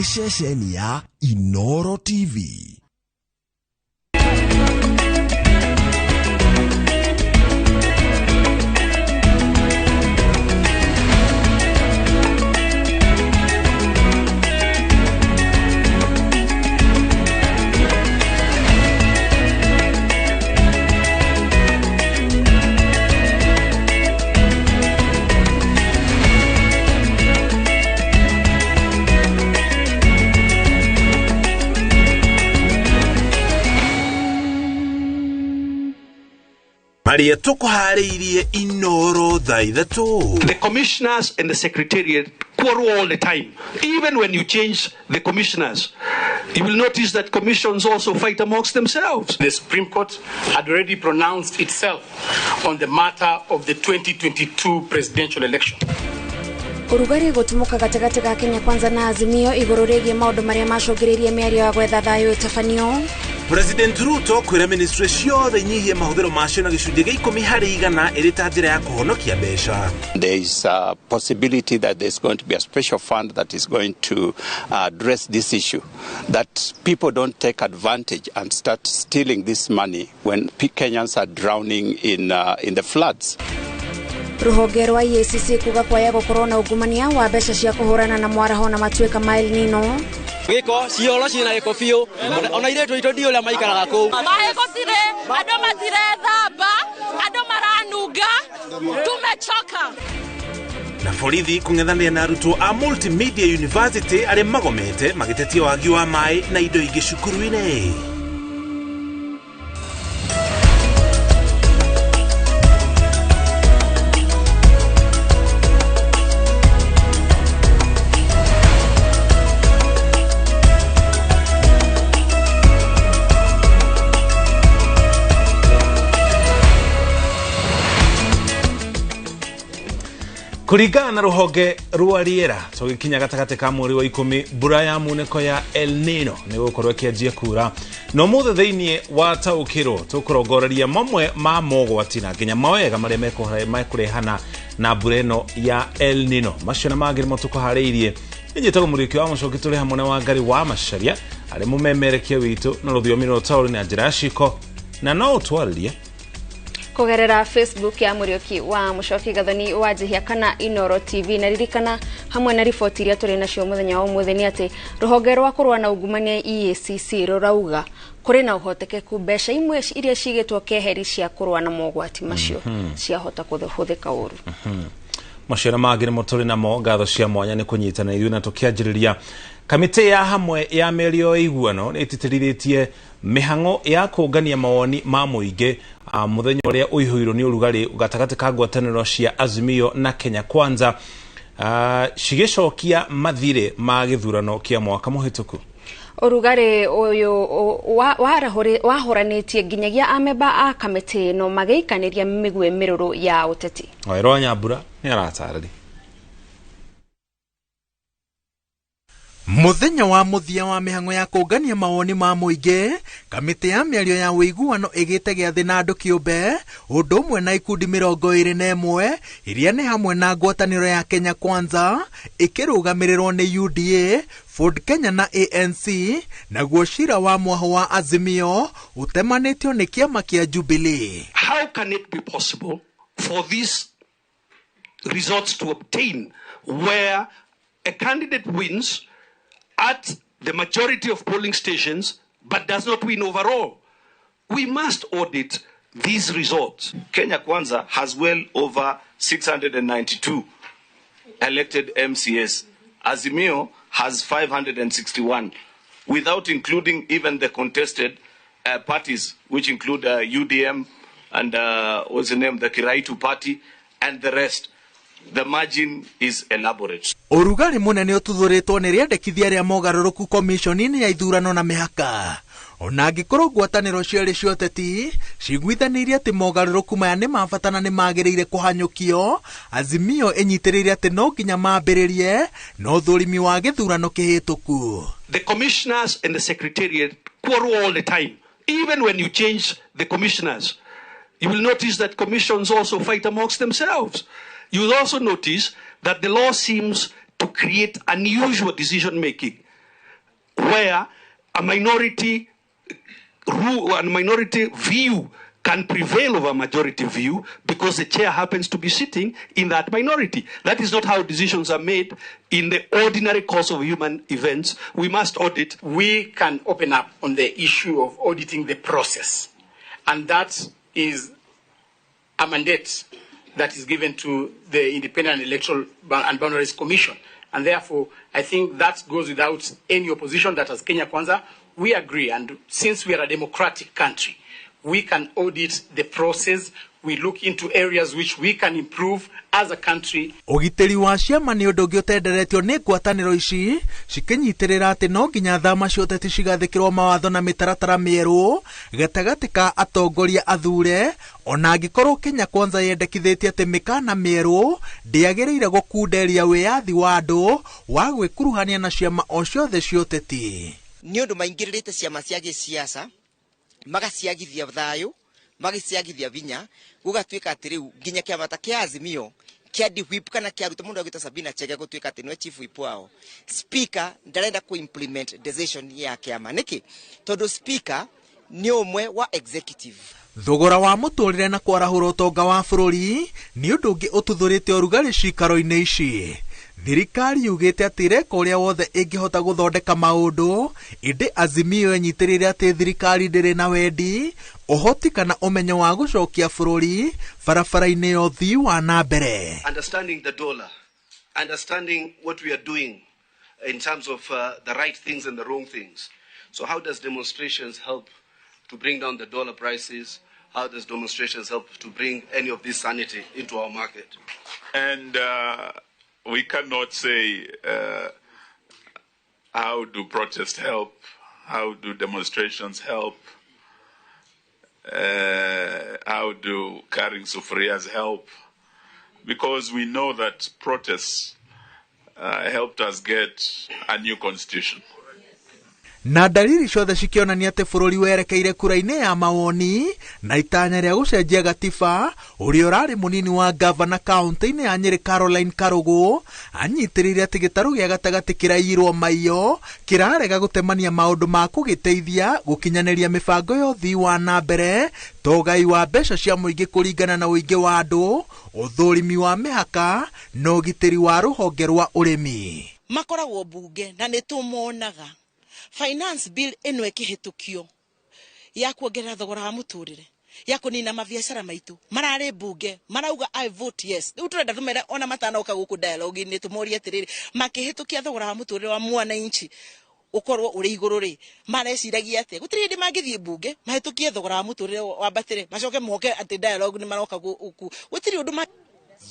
Nĩ ceceni ya Inoro TV. Maria tukuharĩirie Inoro thaa ithatũ. The commissioners and the secretariat quarrel all the time. Even when you change the commissioners, you will notice that commissions also fight amongst themselves. The Supreme Court had already pronounced itself on the matter of the 2022 presidential election. Ũrugarĩ gũtumũka gatagatĩ ga Kenya Kwanza na Azimio igũrũ rĩgiĩ maũndũ marĩa macũngĩrĩirie mĩario ya gwetha thayũ ĩtabanio. President Ruto kwĩra ministry ciothe inyihie mahũthĩro macio na gĩcunjĩ gĩa 10% ĩrĩ ta njĩra ya kũhonokia mbeca. There is a possibility that there's going to be a special fund that is going to address this issue, that people don't take advantage and start stealing this money when Kenyans are drowning in the floods. Rũhonge rwa EACC kuga kwaya gũkorwo na ungumania wa mbeca cia kũhũrana na mwaraho na matuĩka ma El Nino. Gĩko cioro ciĩna gĩko biũ ona irĩtu itũ ndiũ ũrĩa maikaraga kũu. Maĩ gũtirĩ, andũ matirethamba, andũ maranunga, tumechoka. Na borithi kũng'ethanĩra na arutwo a Multimedia University arĩa magomete magĩtetia wagi wa maĩ na indo ingĩ cukuru-inĩ. Kũringana na rũhonge rwa rĩera tũgĩkinya gatagatĩ ka mweri wa 10 mbura ya munĩko ya El Nino nĩ gũkorwo ĩkĩanjia kura no mũthĩ thĩinĩ wa taũkĩrwo tũkũrongoreria mamwe ma mogwati na nginya mawega marĩa mekũrehana na mbura ĩno ya El Nino. Macio na mangĩ nĩmo tũkũharĩirie. Njĩtagwo Mũriũki wa Mũcoki, tũrĩ hamwe na Wangari wa Macharia arĩ mũmemerekia witũ na rũthiomi rwa ũtaũri na njĩra ya ciko, na no ũtwarĩrie kũgerera Facebook ya Mũriũki wa Mũcoki Gathoni wa Njihia kana Inoro TV. Na ririkana hamwe na riboti iria tũrĩ nacio mũthenya wa ũmũthĩ nĩ atĩ rũhonge rwa kũrũa na ungumania EACC rũrauga kũrĩ na ũhotekeku mbeca imwe iria cigĩtwo keheri cia kũrũa na mogwati macio ciahota kũhũthĩka ũru. Macio na mangĩ nĩmo tũrĩ namo. Ngatho cia mwanya nĩ kũnyitana ithuĩ na tũkĩanjĩrĩria kamĩtĩ ya hamwe ya mĩario ya iguano nĩ ĩtĩtĩrithĩtie mĩhang'o ya kũngania mawoni ma mũingĩ mũthenya ũrĩa ũihũirwo nĩ ũrugarĩ gatagatĩ ka ngwatanĩro cia Azimio na Kenya Kwanza cigĩcokia mathirĩ ma gĩthurano kĩa mwaka mũhĩtũku. Ũrugarĩ ũyũ wahũranĩtie nginyagia amemba a kamĩtĩ ĩno magĩikanĩria mĩguĩ mĩrũrũ ya ũteti. Wairwa Nyambura nĩ aratarĩria. Mũthenya wa mũthia wa mĩhang'o ya kũngania mawoni ma mũingĩ, kamĩtĩ ya mĩario ya ũiguano ĩgĩte gĩathĩ na andũ kĩũmbe ũndũ ũmwe na ikundi 21 iria nĩ hamwe na ngwatanĩro ya Kenya Kwanza ĩkĩrũgamĩrĩrwo nĩ UDA, Ford Kenya na ANC, naguo cira wa mwaho wa Azimio ũtemanĩtio nĩ kĩama kĩa Jubilee. How can it be possible for these results to obtain where a candidate wins at the majority of polling stations but does not win overall? We must audit these results. Kenya Kwanza has well over 692 elected MCAs. Azimio has 561, without including even the contested parties, which include UDM and what's the name, the Kiraitu party and the rest. The margin is elaborate. Ũrugarĩ mũnene ũtuthũrĩtwo nĩ rĩendekithia rĩa mogarũrũku komishoni-inĩ ya ithurano na mĩhaka. Ona angĩkorwo ngwatanĩro cierĩ cia ũteti ciguithanĩirie atĩ mogarũrũku maya nĩ ma bata na nĩ magĩrĩire kũhanyũkio, Azimio ĩnyitĩrĩire atĩ no nginya mambĩrĩrie na ũthũrimi wa gĩthurano kĩhĩtũku. The commissioners and the secretariat quarrel all the time. Even when you change the commissioners, you will notice that commissions also fight amongst themselves. You will also notice that the law seems to create unusual decision making. where a minority rule and minority view can prevail over majority view because the chair happens to be sitting in that minority. That is not how decisions are made in the ordinary course of human events. We must audit. We can open up on the issue of auditing the process, and that is a mandate that is given to the Independent Electoral and Boundaries Commission. And therefore, I think that goes without any opposition that as Kenya Kwanza, we agree. And since we are a democratic country, we can audit the process. We look into areas which we can improve as a country. Ũgitĩri wa ciama nĩ ũndũ ũngĩ ũtenderetio nĩ ngwatanĩro ici cikĩnyitĩrĩra atĩ no nginya thama cia ũteti cigathĩkĩrwo mawatho na mĩtaratara mĩerũ gatagatĩ ka atongoria athure, ona angĩkorwo Kenya Kwanza yendekithĩtie atĩ mĩkana mĩerũ ndĩagĩrĩire gũkunderia wĩyathi wa andũ wa gwĩkuruhania na ciama o ciothe cia ũteti. Nĩ ũndũ maingĩrĩrĩte ciama cia gĩciaca magaciagithia thayũ, magiciagithia vinya, gũgatuĩka atĩ rĩu nginya kĩama ta kĩa Azimio kĩa whip kana kĩa Ruto, mũndũ agwĩtwo Sabina Chege gũtuĩka atĩ nĩwe chief whip wao. Speaker ndarenda ku implement decision ya kĩama. Nĩkĩ? Tondũ speaker nĩ ũmwe wa executive. Thogora wa mũtũrĩre na kwarahũra ũtonga wa bũrũri nĩ ũndũ ũngĩ ũtuthũrĩte ũrugarĩ cikaro-inĩ ici. Thirikari yugĩte atĩ ĩreka ũrĩa wothe ĩngĩhota gũthondeka maũndũ, ĩndĩ Azimio ĩnyitĩrĩire atĩ thirikari ndĩrĩ na wendi, ũhoti kana ũmenyo wa gũcokia bũrũri barabara-inĩ ya ũthii wa na mbere. Understanding the dollar, understanding what we are doing in terms of the right things and the wrong things. So how does demonstrations help to bring down the dollar prices? How does demonstrations help to bring any of this sanity into our market? And we cannot say how do protests help, how do demonstrations help, how do carrying sufurias help, because we know that protests helped us get a new constitution. Na dalili ciothe cikĩonania atĩ bũrũri werekeire kura-inĩ ya mawoni na itanya rĩa gũcenjia gatiba, ũrĩa ũrarĩ mũnini wa gavana kaunti-inĩ ya Nyĩrĩ Caroline Karũgũ anyitĩrĩire atĩ gĩtarũ gĩa gatagatĩ kĩraiyirwo maiyo kĩrarega gũtemania maũndũ ma kũgĩteithia gũkinyanĩria mĩbango ya ũthii wa na mbere ta ũgai wa mbeca cia mũingĩ kũringana na ũingĩ wa andũ, ũthũrimi wa mĩhaka na ũgitĩri wa rũhonge rwa ũrĩmi. Makoragwo bunge na nĩtũmonaga finance bill ĩno ĩkĩhĩtũkio ya kuongerera thogora wa mũtũrĩre, ya kũnina mabiacara maitũ, mararĩ bunge marauga I vote yes. Rĩu tũrenda tũmere ona matanoka gũkũ dialogue-inĩ tũmorie atĩrĩrĩ, makĩhĩtũkia thogora wa mũtũrĩre wa mwananchi ũkorwo ũrĩ igũrũ rĩ, mareciragia atĩa? Gũtirĩ hĩndĩ mangĩthiĩ bunge mahĩtũkie thogora wa mũtũrĩre wambatĩre macoke moke atĩ dialogue nĩ maroka gũkũ. Gũtirĩ ũndũ.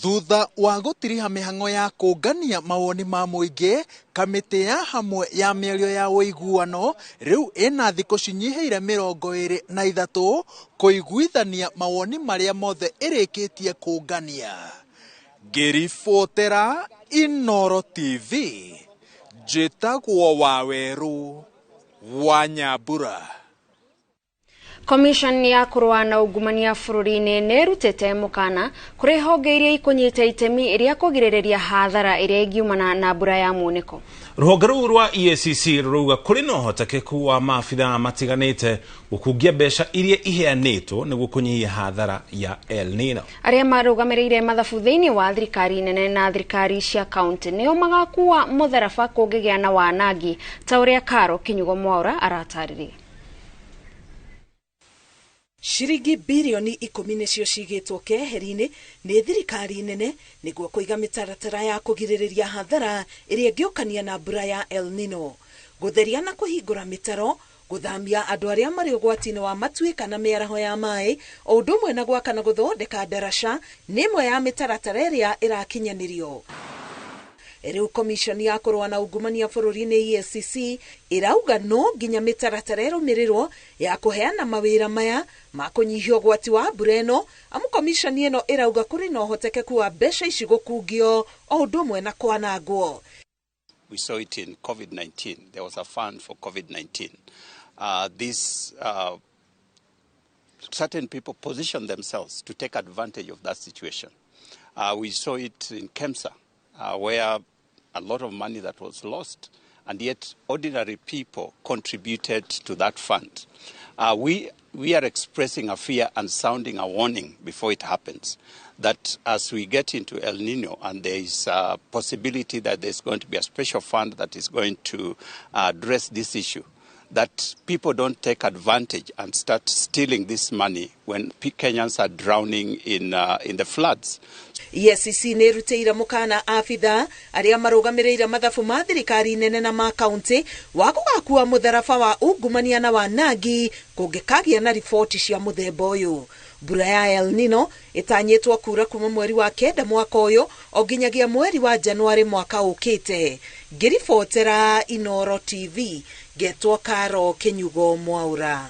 Thutha wa gũtiriha mĩhang'o ya kũngania mawoni ma mũingĩ, kamĩtĩ ya hamwe ya mĩario ya ũiguano rĩu ĩna thikũ cinyihĩire 23 kũiguithania mawoni marĩa mothe ĩrĩkĩtie kũngania. Ngĩribotera Inooro TV, njĩtagwo Wawerũ wa Nyambura. Commission ya kũrũa na ungumania bũrũri-inĩ nĩĩrutĩte mũkana kũrĩ honge iria ikũnyita itemi rĩa kũgirĩrĩria hathara ĩrĩa ĩngiumana na mbura ya munĩko. Rũhonge rũu rwa EACC rũrauga kũrĩ na ũhotekeku wa maabithaa matiganĩte gũkungia mbeca iria iheanĩtwo nĩguo kũnyihia hathara ya El Nino. Arĩa marũgamĩrĩire mathabu thĩinĩ wa thirikari nene na thirikari cia kaunti nĩo magakua mũtharaba kũngĩgĩa na wanangi ta ũrĩa Karo Kinyugo Mwaura aratarĩria. Ciringi birioni 10 nĩcio cigĩtwo keheri-inĩ nĩ thirikari nene nĩguo kũiga mĩtaratara ya kũgirĩrĩria hathara ĩrĩa ĩngĩũkania na mbura ya El Nino, gũtheria na kũhingũra mĩtaro, gũthamia andũ arĩa marĩ ũgwati-inĩ wa matuĩka na mĩaraho ya maĩ, o ũndũ ũmwe na gwaka na gũthondeka ndaraca nĩ ĩmwe ya mĩtaratara ĩrĩa ĩrakinyanĩrio. Rĩu Commission ya kũrũa na ungumania bũrũri-inĩ EACC ĩrauga no nginya mĩtaratara ĩrũmĩrĩrwo ya kũheana mawĩra maya ma kũnyihia ũgwati wa mbura ĩno, amu commission ĩno ĩrauga kũrĩ na ũhotekeku wa mbeca ici gũkungio o ũndũ ũmwe na kwanangwo. We saw it in COVID-19. There was a fund for COVID-19. Certain people positioned themselves to take advantage of that situation. We saw it in KEMSA, where a lot of money that was lost And yet ordinary people contributed to that fund. We are expressing a fear and sounding a warning before it happens, that as we get into El Nino and there is a possibility that there's going to be a special fund that is going to address this issue, that people don't take advantage and start stealing this money when Kenyans are drowning in the floods. EACC nĩ ĩrutĩire mũkana abithaa arĩa marũgamĩrĩire mathabu ma thirikari nene na ma kaunti wa gũgakua mũtharaba wa ungumania na wanangi kũngĩkagĩa na riboti cia mũthemba ũyũ. Mbura ya El Nino ĩtanyĩtwo kura kuma mweri wa 9 mwaka ũyũ o nginyagia mweri wa Januarĩ mwaka ũkĩte. Ngĩribotera Inoro TV ngetwo Karo Kinyugo Mwaura.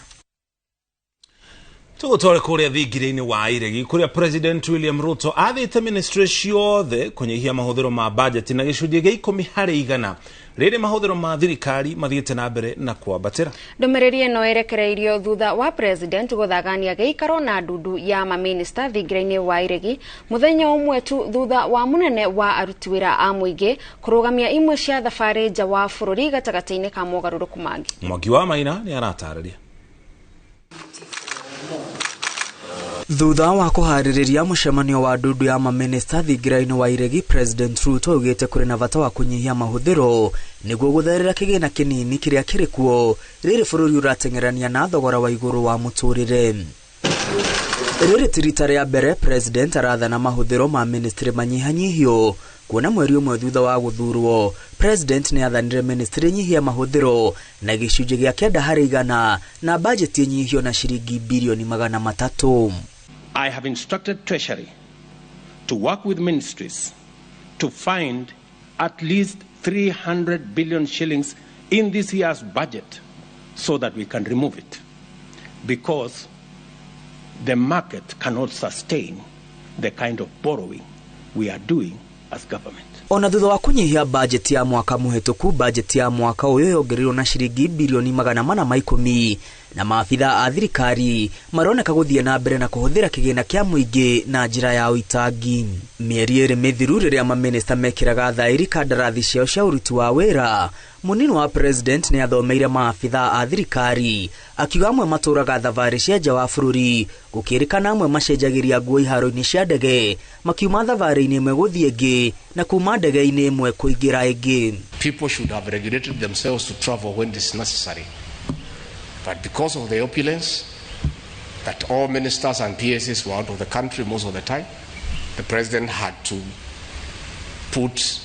Tugutware kuria thingira-inĩ wa iregi kuria President William Ruto athĩte ministry ciothe kũnyihia mahũthĩro ma budget na gĩcunjĩ gĩa 10 harĩ igana rĩrĩ mahũthĩro ma thirikari mathiĩte na mbere na kwambatĩra. Ndũmĩrĩri ĩno ĩrekereirio thutha wa President gũthagania gĩikaro na ndundu ya maminista thingira-inĩ wa iregi mũthenya ũmwe tu thutha wa mũnene wa aruti wĩra a mũingĩ kũrũgamia imwe cia thabarĩ nja wa bũrũri gatagatĩ-inĩ ka mogarũrũku mangĩ. Mwangi wa Maina nĩ aratarĩria. Thutha wa kũharĩrĩria mũcemanio wa ndundu ya maminista thingira-inĩ wa iregi, President Ruto augĩte kũrĩ na bata wa kũnyihia mahũthĩro nĩguo gũtherera kĩgĩna kĩnini kĩrĩa kĩrĩ kuo rĩrĩ bũrũri ũrateng'erania na thogora wa igũrũ wa mũtũrĩre. Rĩrĩ ti rita rĩa mbere President arathana mahũthĩro ma ministry manyihanyihio kuona mweri ũmwe thutha wa gũthurwo President nĩ athanire ministry nyihia mahũthĩro na gĩcunjĩ gĩa 9 harĩ igana na bajeti ĩnyihio na ciringi bilioni 300. I have instructed Treasury to work with ministries to find at least 300 billion shillings in this year's budget so that we can remove it, because the market cannot sustain the kind of borrowing we are doing as government. Ona thutha wa kũnyihia bajeti ya mwaka mũhĩtũku, bajeti ya mwaka ũyũ yongereirwo na ciringi bilioni 410 na maabitha a thirikari maroneka gũthiĩ na mbere na kũhũthĩra kĩgĩna kĩa mũingĩ na njĩra ya ũitangi. Mĩeri ĩrĩ mĩthiru rĩrĩa maminista mekĩraga thaĩri kandarathi ciao cia ũruti wa wĩra, mũnini wa President nĩ athomeire maabitha a thirikari akiuga amwe matũraga thabarĩ cia nja wa bũrũri gũkĩrĩkana amwe macenjagĩria nguo iharo-inĩ cia ndege makiuma thabarĩ-inĩ ĩmwe gũthiĩ ĩngĩ na kuma ndege-inĩ ĩmwe kũingĩra ĩngĩ. People should have regulated themselves to travel when it is necessary. But because of the opulence that all ministers and PSs were out of the country most of the time, the president had to put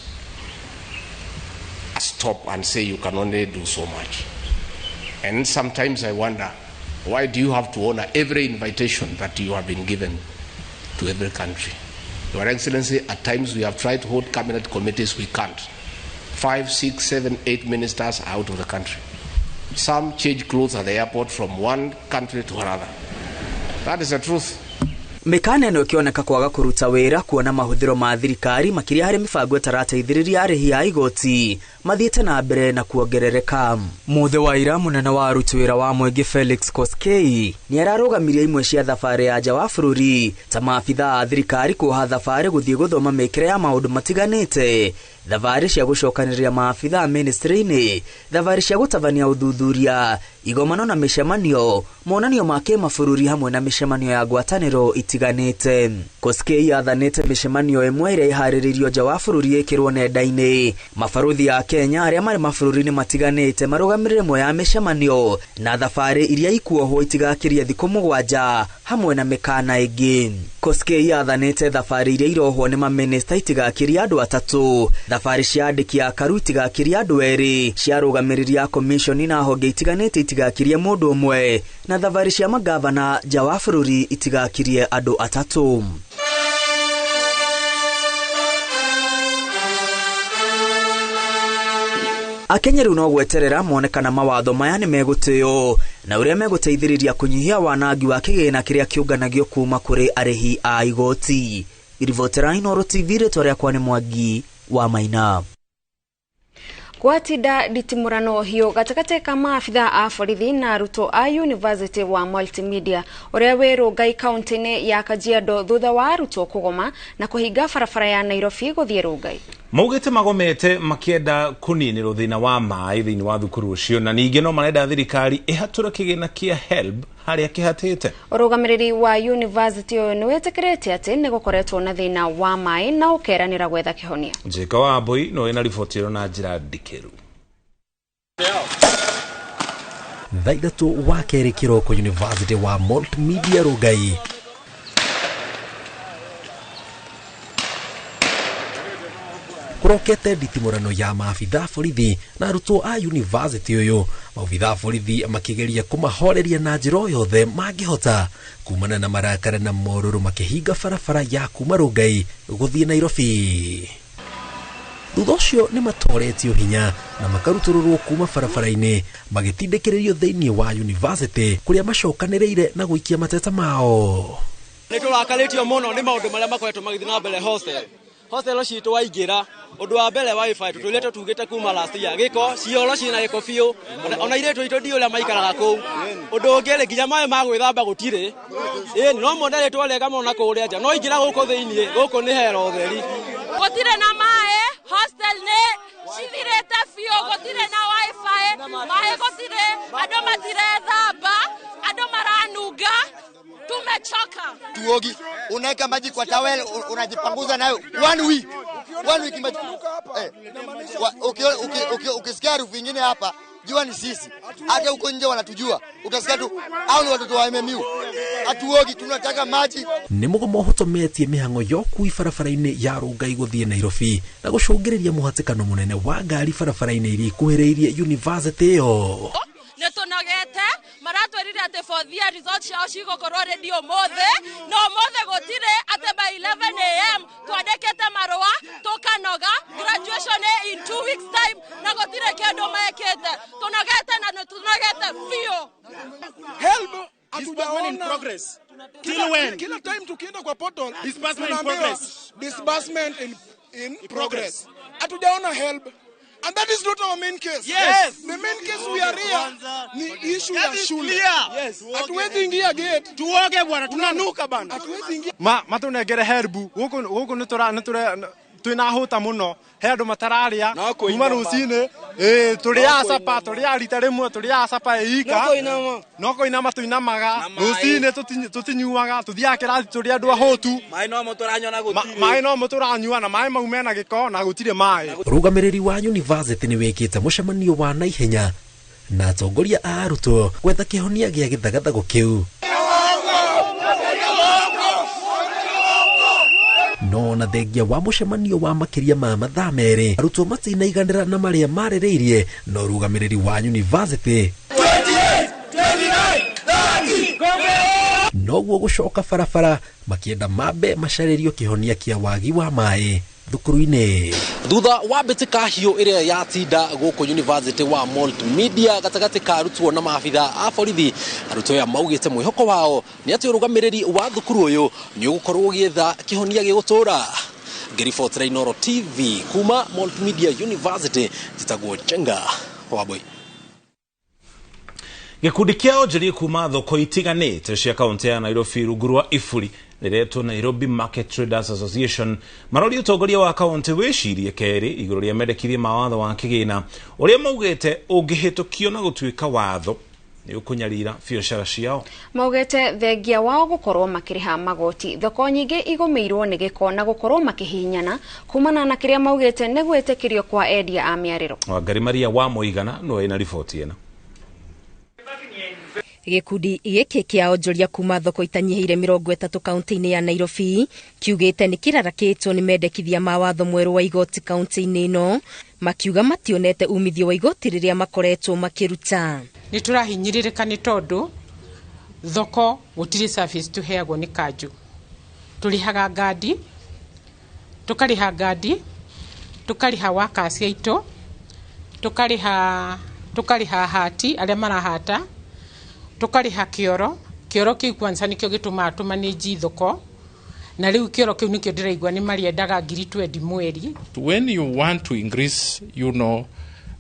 a stop and say you can only do so much. And sometimes I wonder, why do you have to honor every invitation that you have been given to every country? Your Excellency, at times we have tried to hold cabinet committees, we can't. 5, 6, 7, 8 ministers are out of the country. Some change clothes at the airport from one country to another. That is the truth. Mĩkana ĩno ĩkĩoneka kwaga kũruta wĩra kuona mahũthĩro ma thirikari makĩria harĩ mĩbango ĩtarateithĩrĩria arĩhi a igoti mathiĩte na mbere na kuongerereka. Mũthĩ wa ira mũnene wa aruti wĩra wa mũingĩ Felix Koskei nĩ ararũgamirie imwe cia thabarĩ ya nja wa bũrũri ta maabitha a thirikari kuoha thabarĩ gũthiĩ gũthoma mĩkĩre ya maũndũ matiganĩte, thabarĩ cia gũcokanĩrĩria maabitha ministry-inĩ, thabarĩ cia gũtabania ũthuthuria, igomano na mĩcemanio, monanio ma kĩmabũrũri hamwe na mĩcemanio ya ngwatanĩro itiganĩte. Koskei athanĩte mĩcemanio ĩmwe ĩrĩa ĩharĩrĩirio nja wa bũrũri ĩkĩrwo nenda-inĩ. Mabarũthi a Kenya arĩa marĩ mabũrũri-inĩ matiganĩte marũgamĩrĩre ĩmwe ya mĩcemanio na thabarĩ iria ikuohwo itigakĩria thikũ 7 hamwe na mĩkana ĩngĩ. Koskei athanĩte thabarĩ iria irohwo nĩ maminista itigakĩria andũ 3, thabarĩ cia andĩki a karu itigakĩria andũ 2, cia arũgamĩrĩri a komishoni na honge itiganĩte itigakĩrie mũndũ ũmwe, na thabarĩ cia magavana nja wa bũrũri itigakĩrie andũ 3. Akenya rĩu no gweterera mone kana mawatho maya nĩ megũtĩo na ũrĩa megũteithĩrĩria kũnyihia wanangi wa kĩgĩna kĩrĩa kĩũnganagio kuma kũrĩ arĩhi a igoti. Iribotera Inoro TV, rĩtwa rĩakwa nĩ Mwangi wa Maina. Gwatinda nditimũrano hiũ gatagatĩ ka maabitha a borithi na arutwo a University wa Multimedia ũrĩa wĩ Rongai kaunti-inĩ ya Kajiado thutha wa arutwo kũgoma na kũhinga barabara ya Nairobi gũthiĩ Rongai. Maugĩte magomete makĩenda kũninĩrwo thĩna wa maĩ thĩinĩ wa thukuru ũcio, na ningĩ no marenda thirikari ĩhatũre kĩgĩna kĩa HELB harĩa kĩhatĩte. Ũrũgamĩrĩri wa university ũyũ nĩ wĩtĩkĩrĩte atĩ nĩ gũkoretwo na thĩna wa maĩ na ũkeranĩra gwetha kĩhonia. Njĩka wa Mbui no ĩna riboti ĩno na njĩra ndikĩru. Thaa 3 wa kerĩ kĩroko University wa Multimedia Rongai. Kũrokete nditimũrano ya maabitha borithi na arutwo a university ũyũ. Maabitha borithi makĩgeria kũmahoreria na njĩra o yothe mangĩhota kumana na marakara na morũrũ makĩhinga barabara ya kuma Rongai gũthiĩ Nairobi. Thutha ũcio nĩ matoretio hinya na makarutũrũrwo kuma barabara-inĩ magĩtindĩkĩrĩrio thĩinĩ wa university kũrĩa macokanĩrĩire na gũikia mateta mao. Nĩ tũrakarĩtio mũno nĩ maũndũ marĩa makoretwo magĩthiĩ na mbere hostel. Hostel citũ waingĩra ũndũ wa mbere wifi tũtũrĩte tugĩte kuma last year gĩko cioro ciĩna gĩko biũ, ona irĩtu itũ ndiũ ũrĩa maikaraga kũu. Ũndũ ũngĩ rĩ, nginya maĩ ma gwĩthamba gũtirĩ. Ĩni no mone rĩtwa rĩega mũno na kũrĩa nja, no ingĩra gũkũ thĩinĩ gũkũ nĩ hera ũtheri. Gũtirĩ na maĩ, hostel nĩ cithirĩte biũ, gũtirĩ na wifi, maĩ gũtirĩ, andũ matirethamba, andũ maranunga. Tumechoka. Tuogi, unaweka maji kwa towel, unajipanguza nayo 1 week. 1 week maji. Ukisikia harufu nyingine hapa, jua ni sisi. Hata huko nje wanatujua. Utasikia tu hao ni watoto wa MMU. Hatuogi, tunataka maji. Nĩ mũgomo ũhotometie mĩhang'o ya ũkui barabara-inĩ ya Rongai gũthiĩ Nairobi na gũcũngĩrĩria mũhatĩkano mũnene wa ngari barabara-inĩ iria ikuhĩrĩirie university ĩyo. Nĩ tũnogete, maratwĩrire atĩ fourth year results ciao cigũkorwo ready ũmũthĩ, na ũmũthĩ gũtirĩ, atĩ by 11 am twandĩkĩte marũa tũkanoga, graduation in 2 weeks time na gũtirĩ kĩndũ mekĩte. Tũnogete na nĩ tũnogete biũ. HELB hatujaona progress. Till when? Kila time tukienda kwa portal, disbursement in progress. Disbursement in progress. Hatujaona HELB. And that is not our main case. Yes. The main case we are here ni issue ya shule. Yes. Hatuwezi ingia gate. Tuoge bwana, tunanuka bana. Hatuwezi ingia. Matunengere HELB. Guku guku nitura nitura twina huta muno. He andu matararia kuma rucini. Turiaga capa, turiaga rita rimwe, turiaga capa ika. No koinama tuinamaga. Rucini tutinyuaga, tuthiaga kirathi turi andu ahotu. Maĩ no mo tũranyua na gũtirĩ. Maĩ no mo tũranyua na maĩ mau mena gĩko na gũtirĩ maĩ. Ũrũgamĩrĩri wa university nĩ wĩkĩte mũcemanio wa naihenya na atongoria a arutwo gwetha kĩhonia gĩa gĩthagathago kĩu. No na thengia wa mũcemanio wa makĩria ma mathaa 2 arutwo matinaiganĩra na marĩa marĩrĩirie na ũrũgamĩrĩri wa university 28 29 30 noguo gũcoka barabara makĩenda mambe macarĩrio kĩhonia kĩa wagi wa maĩ thukuru-inĩ. Thutha wa mbĩtĩka hiũ ĩrĩa yatinda gũkũ University wa Multimedia gatagatĩ ka arutwo na maabitha a borithi, arutwo aya maugĩte mwĩhoko wao nĩ atĩ ũrũgamĩrĩri wa thukuru ũyũ nĩ ũgũkorwo ũgĩetha kĩhonia gĩgũtũra. Ngĩribotera Inooro TV kuma Multimedia University, njĩtagwo Njenga Wambui. Gĩkundi kĩa onjoria kuma thoko itiganĩte cia kaunti ya Nairobi rungu rwa iburi rĩretwo Nairobi Market Traders Association maroria ũtongoria wa kaunti wĩcirie kerĩ igũrũ rĩa mendekithia ma watho wa kĩgĩna ũrĩa maugĩte ũngĩhĩtũkio na gũtuĩka watho nĩ ũkũnyarira biacara ciao. Maugĩte thengia wao gũkorwo makĩrĩha magoti thoko nyingĩ igũmĩirwo nĩ gĩko na gũkorwo makĩhihinyana kumana na kĩrĩa maugĩte nĩ gwĩtĩkĩrio kwa endia a mĩarĩro. Wangari Maria wa Mũigana no ĩna riboti ĩno. Gĩkundi gĩkĩ kĩa onjoria kuma thoko itanyihĩire 30 kaunti-inĩ ya Nairobi kiugĩte nĩ kĩrarakĩtwo nĩ mendekithia ma watho mwerũ wa igoti kaunti-inĩ ĩno, makiuga mationete umithio wa igoti rĩrĩa makoretwo makĩruta. Nĩ tũrahinyĩrĩrĩka nĩ tondũ thoko gũtirĩ service tũheagwo nĩ kanjũ. Tũrĩhaga ngandi, tũkarĩha ngandi, tũkarĩha workers aitũ, tũkarĩha hati arĩa marahata, tũkarĩha kĩoro. Kĩoro kĩu kwanza nĩkĩo gĩtũmaga tũmanĩnji thoko, na rĩu kĩoro kĩu nĩkĩo ndĩraigua nĩ marĩendaga 20,000 mweri. When you want to increase,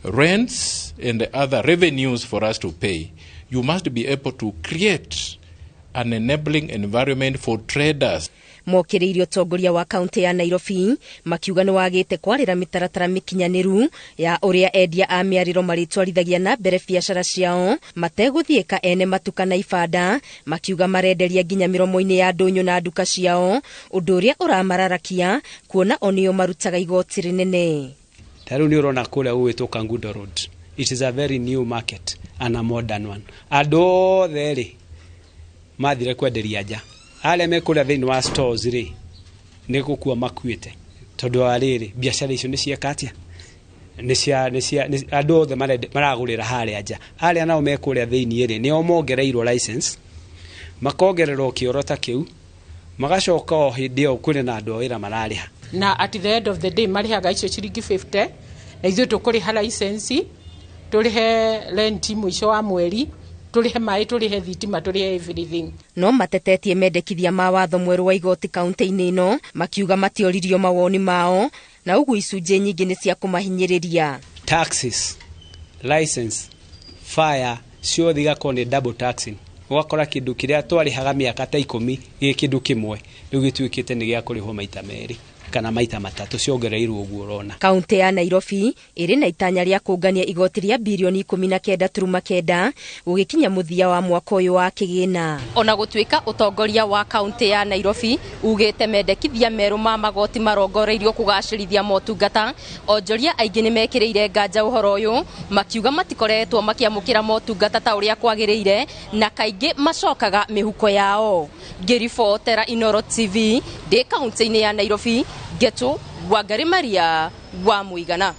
rents and other revenues for us to pay, you must be able to create an enabling environment for traders. Mokĩrĩirie ũtongoria wa kaunti ya Nairobi makiuga nĩ wagĩte kwarĩra mĩtaratara mĩkinyanĩru ya ũrĩa endia a mĩarĩro marĩtwarithagia na mbere biacara ciao mategũthiĩka ene matuka na ibanda, makiuga marenderia nginya mĩromo-inĩ ya ndũnyũ na nduka ciao, ũndũ ũrĩa ũramararakia kuona o nĩo marutaga igoti rĩnene. Ta rĩu nĩ ũrona kũrĩa gũgwĩtwo Kangundo Road. It is a very new market and a modern one. Andũ othe rĩ mathire kwenderia nja, arĩa me kũrĩa thĩinĩ wa stores rĩ nĩ gũkua makuĩte, tondũ wa rĩrĩ biacara icio nĩ cieka atĩa, nĩ andũ othe maragũrĩra harĩa nja. Arĩa nao me kũrĩa thĩinĩ rĩ nĩo mongereirwo license, makongererwo kĩoro ta kĩu, magacoka o hĩndĩ ĩyo kwĩna na andũ a wĩra mararĩha. Na at the end of the day marĩhaga icio ciringi 50 na ithuĩ tũkũrĩha license, tũrĩhe rent mũico wa mweri, tũrĩhe maĩ, tũrĩhe thitima, tũrĩhe everything. No matetetie mendekithia ma watho mwerũ wa igoti kaunti-inĩ ĩno, makiuga matioririo mawoni mao na ũguo icunjĩ nyingĩ nĩ cia kũmahinyĩrĩria. Taxes, license, fire ciothe igakorwo nĩ double taxing. Ũgakora kĩndũ kĩrĩa twarĩhaga mĩaka ta 10 gĩ kĩndũ kĩmwe rĩu gĩtuĩkĩte nĩ gĩa kũrĩhwo maita merĩ kana maita matatũ, ciongereirwo ũguo ũrona. Kaunti ya Nairobi ĩrĩ na itanya rĩa kũngania igoti rĩa birioni 19.9 gũgĩkinya mũthia wa mwaka ũyũ wa kĩgĩna. Ona gũtuĩka ũtongoria wa kaunti ya Nairobi ugĩte mendekithia merũ ma magoti marongoreirio kũgacĩrithia motungata, onjoria aingĩ nĩ mekĩrĩire nganja ũhoro ũyũ, makiuga matikoretwo makĩamũkĩra motungata ta ũrĩa kwagĩrĩire na kaingĩ macokaga mĩhuko yao. Ngĩribotera Inoro TV ndĩ kaunti-inĩ ya Nairobi, Getu Wangari Maria wa Mũigana.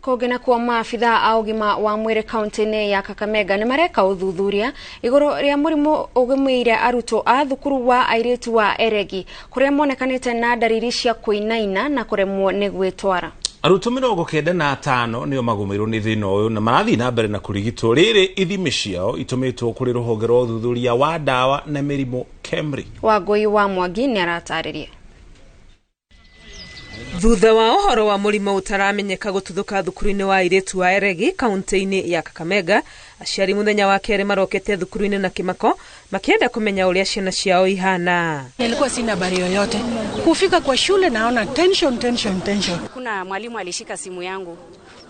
Kũngĩ nakuo maabithaa a ũgima wa mwĩrĩ kaunti-inĩ ya Kakamega nĩ mareka ũthuthuria igũrũ rĩa mũrimũ ũgũmĩire arutwo a thukuru wa airĩtu wa Eregi kũrĩa monekanĩte na ndariri cia kũinaina na kũremwo nĩ gwĩtwara. Arutwo 95 nĩo magũmĩirwo nĩ thĩna ũyũ na marathiĩ na mbere na kũrigitwo. Rĩrĩ ithimi ciao itũmĩtwo kũrĩ rũhonge rwa ũthuthuria wa ndawa na mĩrimũ KEMRI. Wangũi wa Mwangi nĩ aratarĩria. Thutha wa ũhoro wa mũrimũ ũtaramenyeka gũtuthũka thukuru-inĩ wa airĩtu wa Eregi kaunti-inĩ ya Kakamega, aciari mũthenya wa kerĩ marokete thukuru-inĩ na kĩmako makĩenda kũmenya ũrĩa ciana ciao ihana. Nilikuwa sina habari yoyote. Kufika kwa shule naona tension tension tension. Kuna mwalimu alishika simu yangu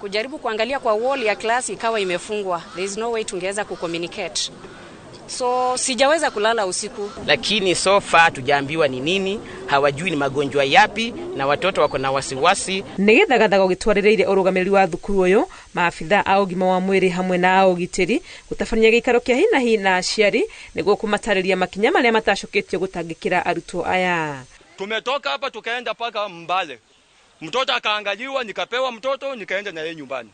kujaribu kuangalia kwa wall ya class ikawa imefungwa. There is no way tungeweza kucommunicate. So sijaweza kulala usiku. Lakini so far tujaambiwa ni nini, hawajui ni magonjwa yapi na watoto wako na wasiwasi. Nĩ gĩthagathago gĩtwarĩrĩire ũrũgamĩrĩri wa thukuru ũyũ, maabithaa a ũgima wa mwĩrĩ hamwe na a ũgitĩri gũtabania gĩikaro kĩa hinahi na aciari nĩguo kũmatarĩria makinya marĩa matacũkĩtio gũtangĩkĩra arutwo aya. Tumetoka hapa tukaenda paka Mbale. Mtoto akaangaliwa, nikapewa mtoto, nikaenda na yeye nyumbani.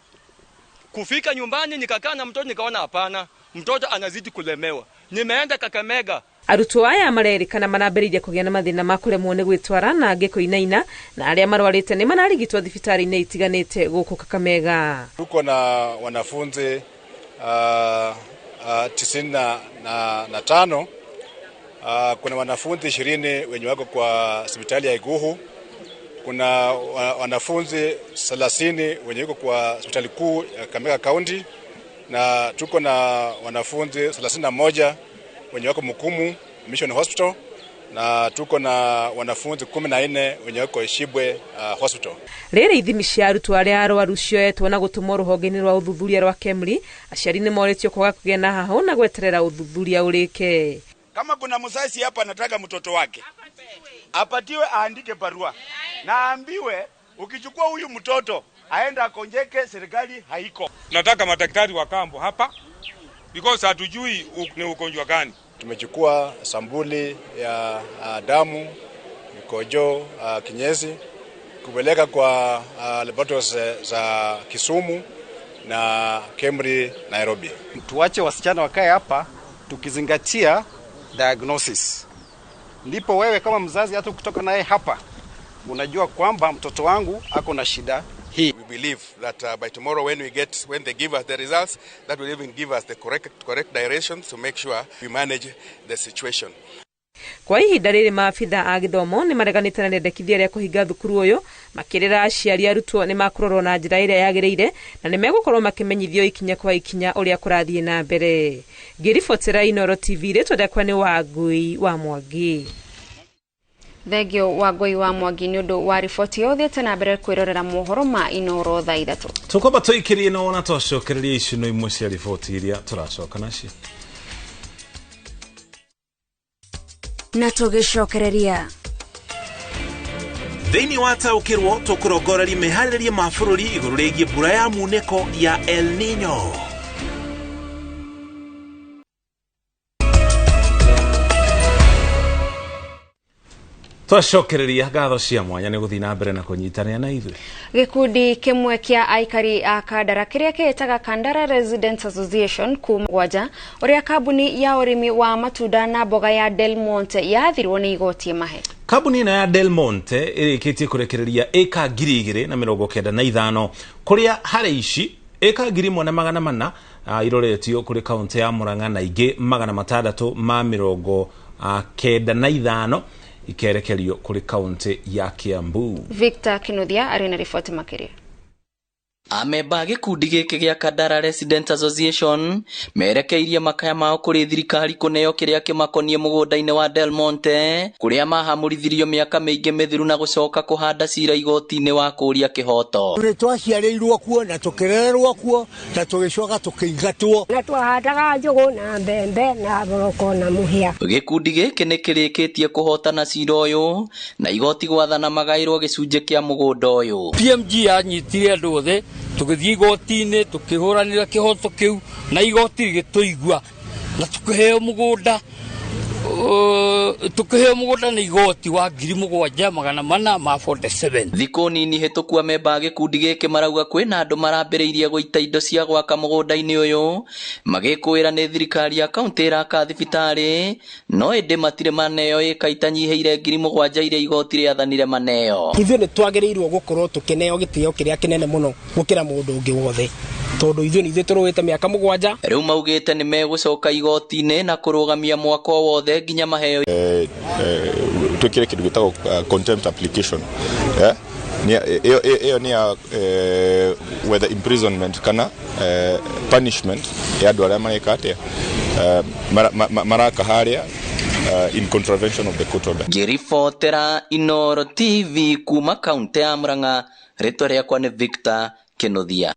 Kufika nyumbani nikakaa na mtoto nikaona hapana, mtoto anazidi kulemewa. Nimeenda Kakamega. Arutwo aya marerĩkana marambĩrĩirie kũgĩa na mathĩna ma kũremwo nĩ gwĩtwara na angĩ kũinaina, na arĩa marwarĩte nĩ mararigitwo thibitarĩ-inĩ itiganĩte gũkũ Kakamega. Tuko na wanafunzi 95. Kuna wanafunzi 20 wenye wako kwa hospitali ya Iguhu. Kuna wanafunzi 30 wenye wako kwa hospitali kuu ya Kakamega County, na tuko na wanafunzi 31 wenye wako Mukumu Mission Hospital, na tuko na wanafunzi 14 wenye wako Shibwe Hospital. Rĩrĩ ithimi cia arutwo arĩa arwaru cioetwo na gũtũmwo rũhonge-inĩ rwa ũthuthuria rwa KEMRI, aciari nĩ morĩtio kwaga kũgĩa na hahũ na gweterera ũthuthuria ũrĩke. Kama kuna mzazi hapa anataka mtoto wake apatiwe, aandike barua na aambiwe ukichukua huyu mtoto aenda akonjeke, serikali haiko. Nataka madaktari wa kambo hapa because hatujui ni ugonjwa gani. Tumechukua sambuli ya damu, mikojo, kinyesi kupeleka kwa laboratories za Kisumu na KEMRI Nairobi. Tuache wasichana wakae hapa tukizingatia diagnosis. Ndipo wewe kama mzazi hata kutoka naye hapa unajua kwamba mtoto wangu ako na shida hii. We believe that by tomorrow when they give us the results, that will even give us the correct directions to make sure we manage the situation. Kwa ihinda rĩrĩ maabithaa a gĩthomo nĩ mareganĩte na rĩendekithia rĩa kũhinga thukuru ũyũ, makĩrĩra aciari arutwo nĩ makũrorwo na njĩra ĩrĩa yagĩrĩire na nĩ megũkorwo makĩmenyithio ikinya kwa ikinya ũrĩa kũrathiĩ na mbere. Ngĩribotera Inoro TV, rĩtwa rĩakwa nĩ Wangui wa Mwangi. Thengio wa Ngoi wa Mwangi nĩ ũndũ wa riboti ĩyo. Ũthiĩte na mbere kwĩrorera mohoro ma Inoro thaa 3. Tũkwamba tũikĩrie na wona twacokereria ici no imwe cia riboti iria tũracoka nacio. Na tũgĩcokereria Thĩinĩ wa taũkĩrwo tũkũrongoreria meharĩrĩria ma bũrũri igũrũ rĩgiĩ mbura ya munĩko ya El Nino. Twacokereria ngatho cia mwanya nĩ gũthiĩ na mbere na kũnyitanĩra na ithuĩ. Gĩkundi kĩmwe kĩa aikari a Kandara kĩrĩa kĩĩtaga Kandara Residents Association kuma gwanja ũrĩa kambuni ya ũrĩmi wa matunda na mboga ya Del Monte yathirwo nĩ igoti ĩmahe. Kambuni ĩno ya Del Monte ĩrĩkĩtie kũrekereria ĩka 2095 kũrĩa harĩ ici ĩka 1400 iroretio kũrĩ kaunti ya Murang'a na ingĩ 695 ikerekerio kũrĩ kaunti ya Kiambu. Victor Kinuthia arĩ na riboti makĩria. Amemba gĩkundi gĩkĩ gĩa Kandara Resident Association merekeirie makaya mao kũrĩ thirikari kũneo kĩrĩa kĩmakoniĩ mũgũnda-inĩ wa Del Monte kũrĩa mahamũrithirio mĩaka mĩingĩ mĩthiru na gũcoka kũhanda cira igoti-inĩ wa kũũria kĩhoto. Tũrĩ twaciarĩirwo kuo na tũkĩrererwo kuo na tũgĩcoka tũkĩingatwo. Na twahandaga njũgũ na mbembe na thoroko na mũhĩa. Gĩkundi gĩkĩ nĩ kĩrĩkĩtie kũhotana cira ũyũ na igoti gwathana magaĩrwo gĩcunjĩ kĩa mũgũnda ũyũ. PMG yanyitire andũ othe tũgĩthiĩ igoti-inĩ tũkĩhũranĩra kĩhoto kĩu na igoti rĩgĩtũigua na tũkĩheo mũgũnda nĩ igoti wa 7447. Thikũ nini hĩtũku amemba a gĩkundi gĩkĩ marauga kwĩna andũ marambĩrĩirie gũita indo cia gwaka mũgũnda-inĩ ũyũ magĩkũĩra nĩ thirikari ya kaunti ĩraka thibitarĩ no ĩndĩ matirĩ maneo ĩka itanyihĩire 7,000 iria igoti rĩathanire maneo. Ithuĩ nĩ twagĩrĩirwo gũkorwo tũkĩneo gĩtĩo kĩrĩa kĩnene mũno gũkĩra mũndũ ũngĩ wothe tondũ ithuĩ nĩ ithuĩ tũrũĩte mĩaka 7. Rĩu maugĩte nĩ megũcoka igoti-inĩ na kũrũgamia mwako wothe nginya maheo. Twĩkĩre kĩndũ gĩtagwo contempt application. Ĩyo nĩ ya whether imprisonment kana punishment ya andũ arĩa mareka atĩa maraka harĩa in contravention of the court order. Ngĩribotera Inoro TV kuma kaunti ya Murang'a, rĩtwa rĩakwa nĩ Victor Kinuthia.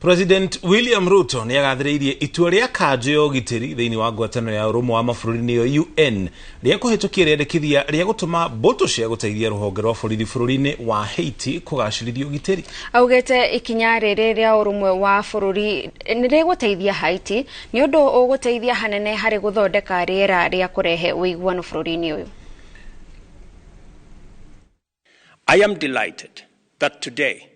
President William Ruto nĩ agathĩrĩirie itua rĩa kanjũ ya ũgitĩri thĩinĩ wa ngwatanĩro ya ũrũmwe wa mabũrũri nĩyo UN rĩa kũhĩtũkia rĩendekithia rĩa gũtũma mbũtũ cia gũteithia rũhonge rwa borithi bũrũri-inĩ wa Haiti kũgacĩrithia ũgitĩri. Augĩte ikinya rĩrĩ rĩa ũrũmwe wa bũrũri nĩ rĩgũteithia Haiti nĩ ũndũ ũgũteithia hanene harĩ gũthondeka rĩera rĩa kũrehe ũiguano bũrũri-inĩ ũyũ. I am delighted that today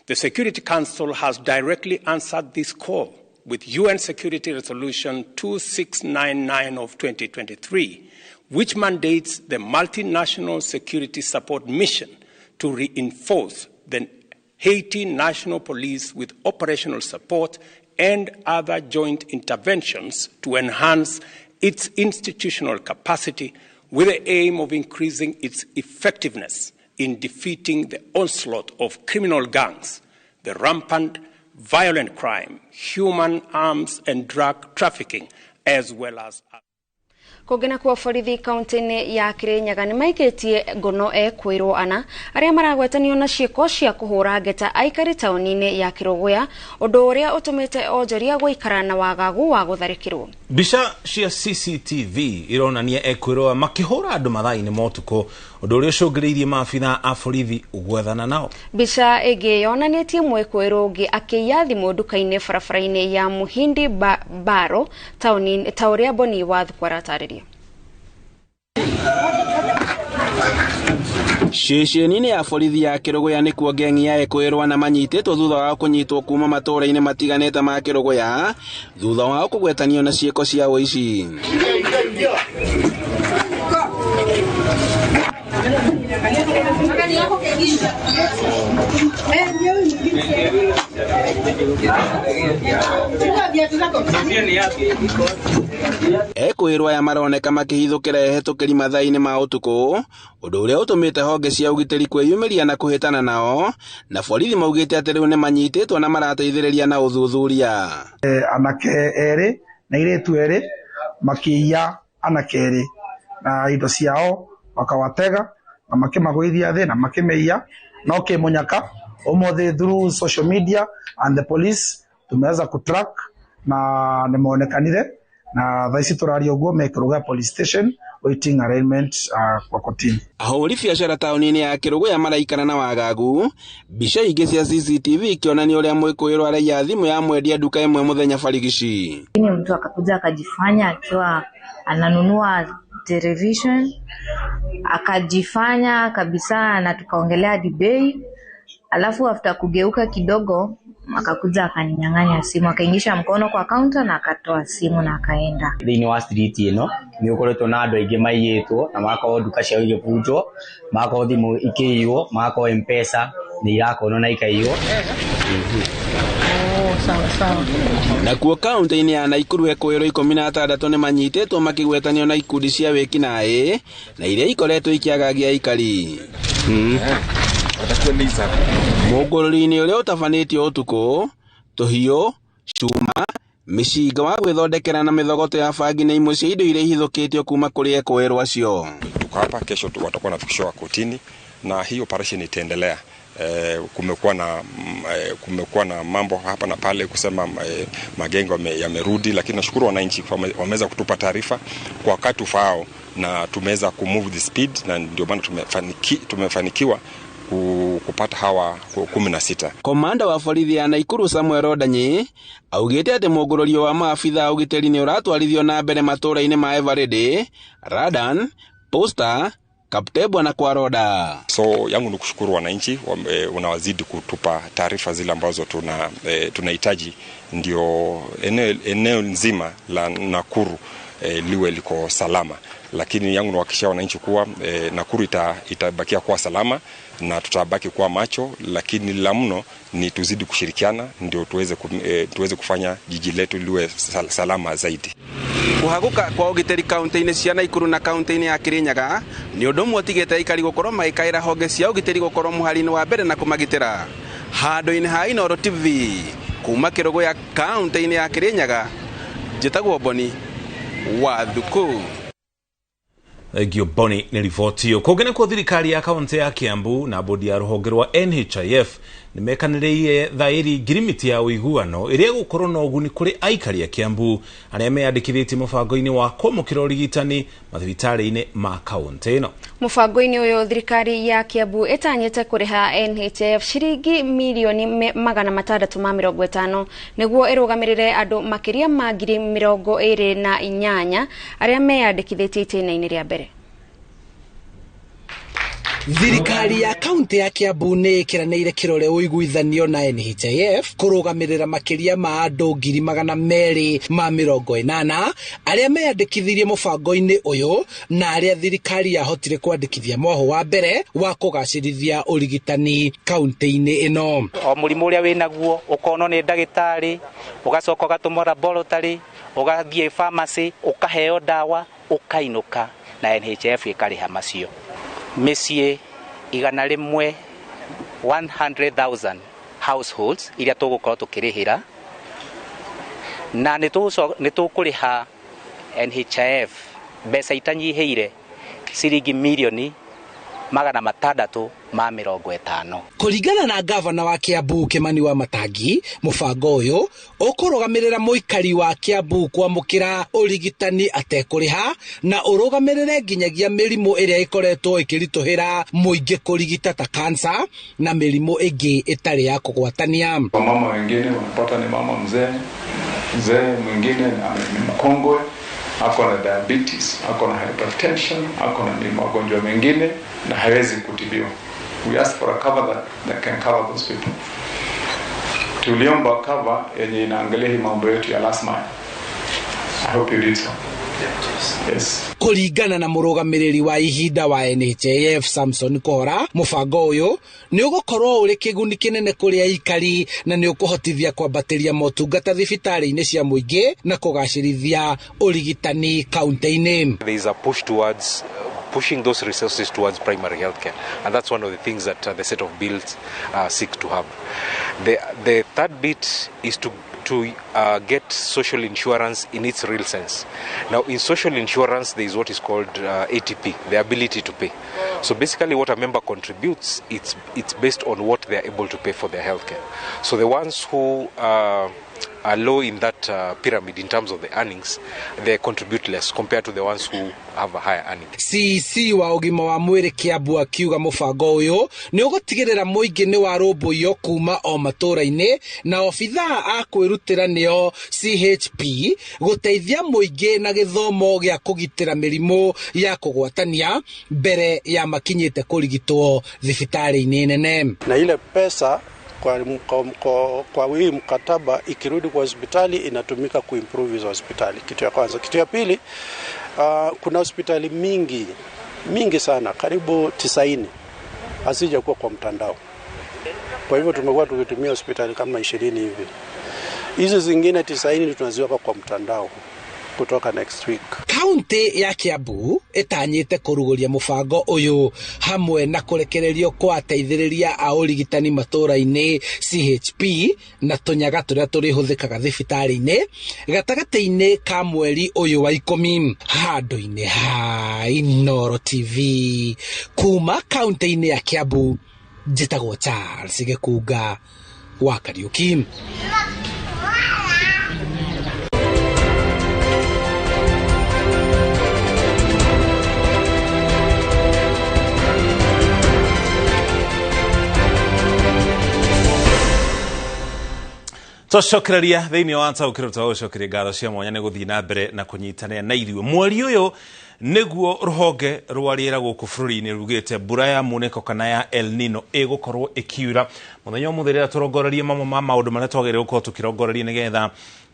the Security Council has directly answered this call with UN Security Resolution 2699 of 2023, which mandates the Multinational Security Support Mission to reinforce the Haiti National Police with operational support and other joint interventions to enhance its institutional capacity with the aim of increasing its effectiveness in defeating the onslaught of criminal gangs, the rampant violent crime, human arms and drug trafficking, as well as Kũngĩ nakuo borithi kaunti-inĩ ya Kirinyaga nĩ maikĩtie ngono ekwĩrwo ana arĩa maragwetanio na ciĩko cia kũhũra ngeta aikari taũni-inĩ ya Kĩrũgũya, ũndũ ũrĩa ũtũmĩte onjoria gũikara na wagagu wa gũtharĩkĩrwo. Mbica cia CCTV ironania ekwĩrwo makĩhũra andũ mathaa-inĩ ma ũtukũ, ũndũ ũrĩa ũcũngĩrĩirie maabithaa a borithi gwethana nao. Mbica ĩngĩ yonanĩtie mwĩkũĩrwo ũngĩ akĩiya thimũ nduka-inĩ barabara-inĩ ya Muhindi Baro taũni ta ũrĩa Boni Wathuku aratarĩria. Ceceni-inĩ ya borithi ya Kĩrũgũya nĩkuo ngengi ya ekwĩrwo na manyitĩtwo thutha wao kũnyitwo kuma matũũra-inĩ matiganĩte ma Kĩrũgũya thutha wao kũgwetanio na ciĩko cia ũici. Ekwĩrwo aya maroneka makĩhithũkĩra ehĩtũkĩri mathaa-inĩ ma ũtukũ, ũndũ ũrĩa ũtũmĩte honge cia ũgitĩri kwĩyumĩria na kũhĩtana nao, na borithi maugĩte atĩ rĩu nĩmanyitĩtwo na marateithĩrĩria na ũthuthuria. Anake erĩ na airĩtu erĩ makĩiya anake erĩ na indo ciao Wakawatega na makĩmagũithia thĩ na makĩmĩiya no kĩmũnyaka ũmũthĩ through social media and the police tumeweza kutrack na nĩmonekanire na thaa ici tũraria ũguo me Kĩrũgũya police station waiting arraignment kwa kotini. Ahũri biacara taũni-inĩ ya Kĩrũgũya maraikara na wagagu, mbica ingĩ cia CCTV ikĩonania ũrĩa mwĩkũĩrwo araiya thimũ ya mwendia nduka ĩmwe mũthenya barigici. Lakini mtu akakuja akajifanya akiwa ananunua television, akajifanya kabisa na tukaongelea hadi bei, alafu after kugeuka kidogo akakuja akaninyang'anya simu, akaingisha mkono kwa counter na akatoa simu na akaenda. Thĩinĩ wa street ĩno nĩ ũkoretwo na andũ aingĩ maiyĩtwo na magakorwo nduka ciao igĩbunjwo, magakorwo thimũ ikĩiywo, magakorwo M-Pesa nĩ irakonwo na ikaiywo. Nakuo kaunti-inĩ ya Naikuru ekũĩrwo 16 nĩ manyitĩtwo makĩgwetanio na ikundi cia wĩkinaĩ na iria ikoretwo ikĩagagia aikari. Mũngũrũri-inĩ ũrĩa ũtabanĩtio ũtukũ, tũhiũ, cuma, mĩcinga wa gwĩthondekera na mĩthogoto ya bangi nĩ imwe cia indo iria ihithũkĩtio kuma kũrĩ ekũĩrwo acio. Tuko hapa kesho watakuwa wanafikishwa kotini na hii operation itaendelea. Kumekuwa na mambo hapa na pale kusema magengo yamerudi, lakini nashukuru wananchi wameweza kutupa taarifa kwa wakati ufaao na tumeweza kumove the speed, na ndio maana tumefanikiwa kupata hawa 16. Komanda wa borithi ya Naikuru Samuel Odanyi augĩte atĩ mũngũrũrio wa maabitha a ũgitĩri nĩ ũratwarithio na mbere matũũra-inĩ ma Eveready, Radan, Posta, Kaptebwa na Kwaroda. So yangu ni kushukuru wananchi wanawazidi kutupa taarifa zile ambazo tunahitaji ndio eneo nzima la Nakuru liwe liko salama. Lakini yangu ni kuhakikishia wananchi kuwa Nakuru itabakia kuwa salama na tutabaki kuwa macho, lakini la mno ni tuzidi kushirikiana ndio tuweze kufanya jiji letu liwe salama zaidi. Kũhagũka kwa ũgitĩri kaunti-inĩ cia Naikuru na kaunti-inĩ ya Kirinyaga nĩ ũndũ ũmwe ũtigĩte aikari gũkorwo magĩkaĩra honge cia ũgitĩri gũkorwo mũhari-inĩ wa mbere na kũmagitĩra. Handũ-inĩ ha Inooro TV kuma Kĩrũgũya kaunti-inĩ ya Kirinyaga, njĩtagwo Boni wa Thuku. Thengio Boni nĩ riboti ĩyo. Kũngĩ nakuo thirikari ya kaunti ya Kiambu na bodi ya rũhonge rwa NHIF nĩmekanĩrĩire thaĩri ngirimiti ya ũiguano ĩrĩa ĩgũkorwo na ũguni kũrĩ aikari a Kiambu arĩa meyandĩkithĩtie mũbango-inĩ wa kwamũkĩra ũrigitani mathibitarĩ-inĩ ma kaunti ĩno. Mũbango-inĩ ũyũ thirikari ya Kiambu ĩtanyĩte kũrĩha NHIF ciringi mirioni 650 nĩguo ĩrũgamĩrĩre andũ makĩria ma 28,000 arĩa meyandĩkithĩtie itĩna-inĩ rĩa mbere. Thirikari ya kaunti ya Kiambu nĩ ĩkĩranĩire kĩrore ũiguithanio na NHIF kũrũgamĩrĩra makĩria ma andũ 280,000 arĩa meyandĩkithirie mũbango-inĩ ũyũ na arĩa thirikari yahotire kwandĩkithia mwaho wa mbere wa kũgacĩrithia ũrigitani kaunti-inĩ ĩno. O mũrimũ ũrĩa wĩnaguo ũkonwo nĩ ndagĩtarĩ, ũgacoka ũgatũmwo laboratory, ũgathiĩ pharmacy, ũkaheo ndawa, ũkainũka na NHIF ĩkarĩha macio. Mĩciĩ 100, 100,000 households iria tũgũkorwo tũkĩrĩhĩra, na nĩ tũkũrĩha NHIF mbeca itanyihĩire ciringi mirioni 650. Kũringana na gavana wa Kiambu Kimani wa Matangi, mũbango ũyũ ũkũrũgamĩrĩra mũikari wa Kiambu kwamũkĩra ũrigitani atekũrĩha na ũrũgamĩrĩre nginyagia mĩrimũ ĩrĩa ĩkoretwo ĩkĩritũhĩra mũingĩ kũrigita ta kansa na mĩrimũ ĩngĩ ĩtarĩ ya kũgwatania. Mama wengine wanapata ni mama mzee, mzee mwingine ni mkongwe, ako na diabetes, ako na hypertension, ako na magonjwa mengine na hawezi kutibiwa. We ask for a cover that can cover those people. Tuliomba cover yenye inaangalia hii mambo yetu ya last mile. I hope you did so. Yes. Kũringana na mũrũgamĩrĩri wa ihinda wa NHIF Samson Kora, mũbango ũyũ nĩ ũgũkorwo ũrĩ kĩguni kĩnene kũrĩ aikari na nĩ ũkũhotithia kwambatĩria motungata thibitarĩ-inĩ cia mũingĩ na kũgacĩrithia ũrigitani kaunti-inĩ. There is a push towards pushing those resources towards primary healthcare, and that's one of the things that the set of bills seek to have. The third bit is to to get social insurance in its real sense. Now, in social insurance, there is what is called ATP, the ability to pay. So basically what a member contributes, it's based on what they are able to pay for their healthcare. So the ones who are low in that pyramid in terms of the earnings, they contribute less compared to the ones who have a higher earning. CEC wa ũgima wa mwĩrĩ Kiambu akiuga mũbango ũyũ nĩ ũgũtigĩrĩra mũingĩ nĩ warũmbũiyo kuma o matũũra-inĩ na obithaa a kwĩrutĩra nĩo CHP gũteithia mũingĩ na gĩthomo gĩa kũgitĩra mĩrimũ ya kũgwatania mbere ya makinyĩte kũrigitwo thibitarĩ-inĩ nene. Na ile pesa kwa hii mkataba ikirudi kwa hospitali inatumika kuimprove hizo hospitali. Kitu ya kwanza. Kitu ya pili, kuna hospitali mingi sana, karibu 90 hazijakuwa kwa mtandao. Kwa hivyo tumekuwa tukitumia hospitali kama 20 hivi. Hizo zingine 90 tunaziweka kwa mtandao kutoka next week. Kaunti ya Kiambu ĩtanyĩte kũrugũria mũbango ũyũ hamwe na kũrekererio kwa ateithĩrĩria a ũrigitani matũũra-inĩ CHP na tũnyaga tũrĩa tũrĩhũthĩkaga thibitarĩ-inĩ gatagatĩ-inĩ ka mweri ũyũ wa 10 handũ-inĩ ha Inooro TV kuma kaunti-inĩ ya Kiambu. Njĩtagwo Charles Gĩkunga wa Kariuki. Tũcokereria thĩinĩ wa taũkĩrwo tũgũcokeria ngatho cia mwanya nĩ gũthiĩ na mbere na kũnyitanĩra na ithuĩ. Mweri ũyũ nĩguo rũhonge rwa rĩera gũkũ bũrũri-inĩ rugĩte mbura ya munĩko kana ya El Nino ĩgũkorwo ĩkiura mũthenya ũmũthĩ rĩrĩa tũrongorerie mamwe ma maũndũ marĩa twagĩrĩirwo gũkorwo tũkĩrongoreria nĩgetha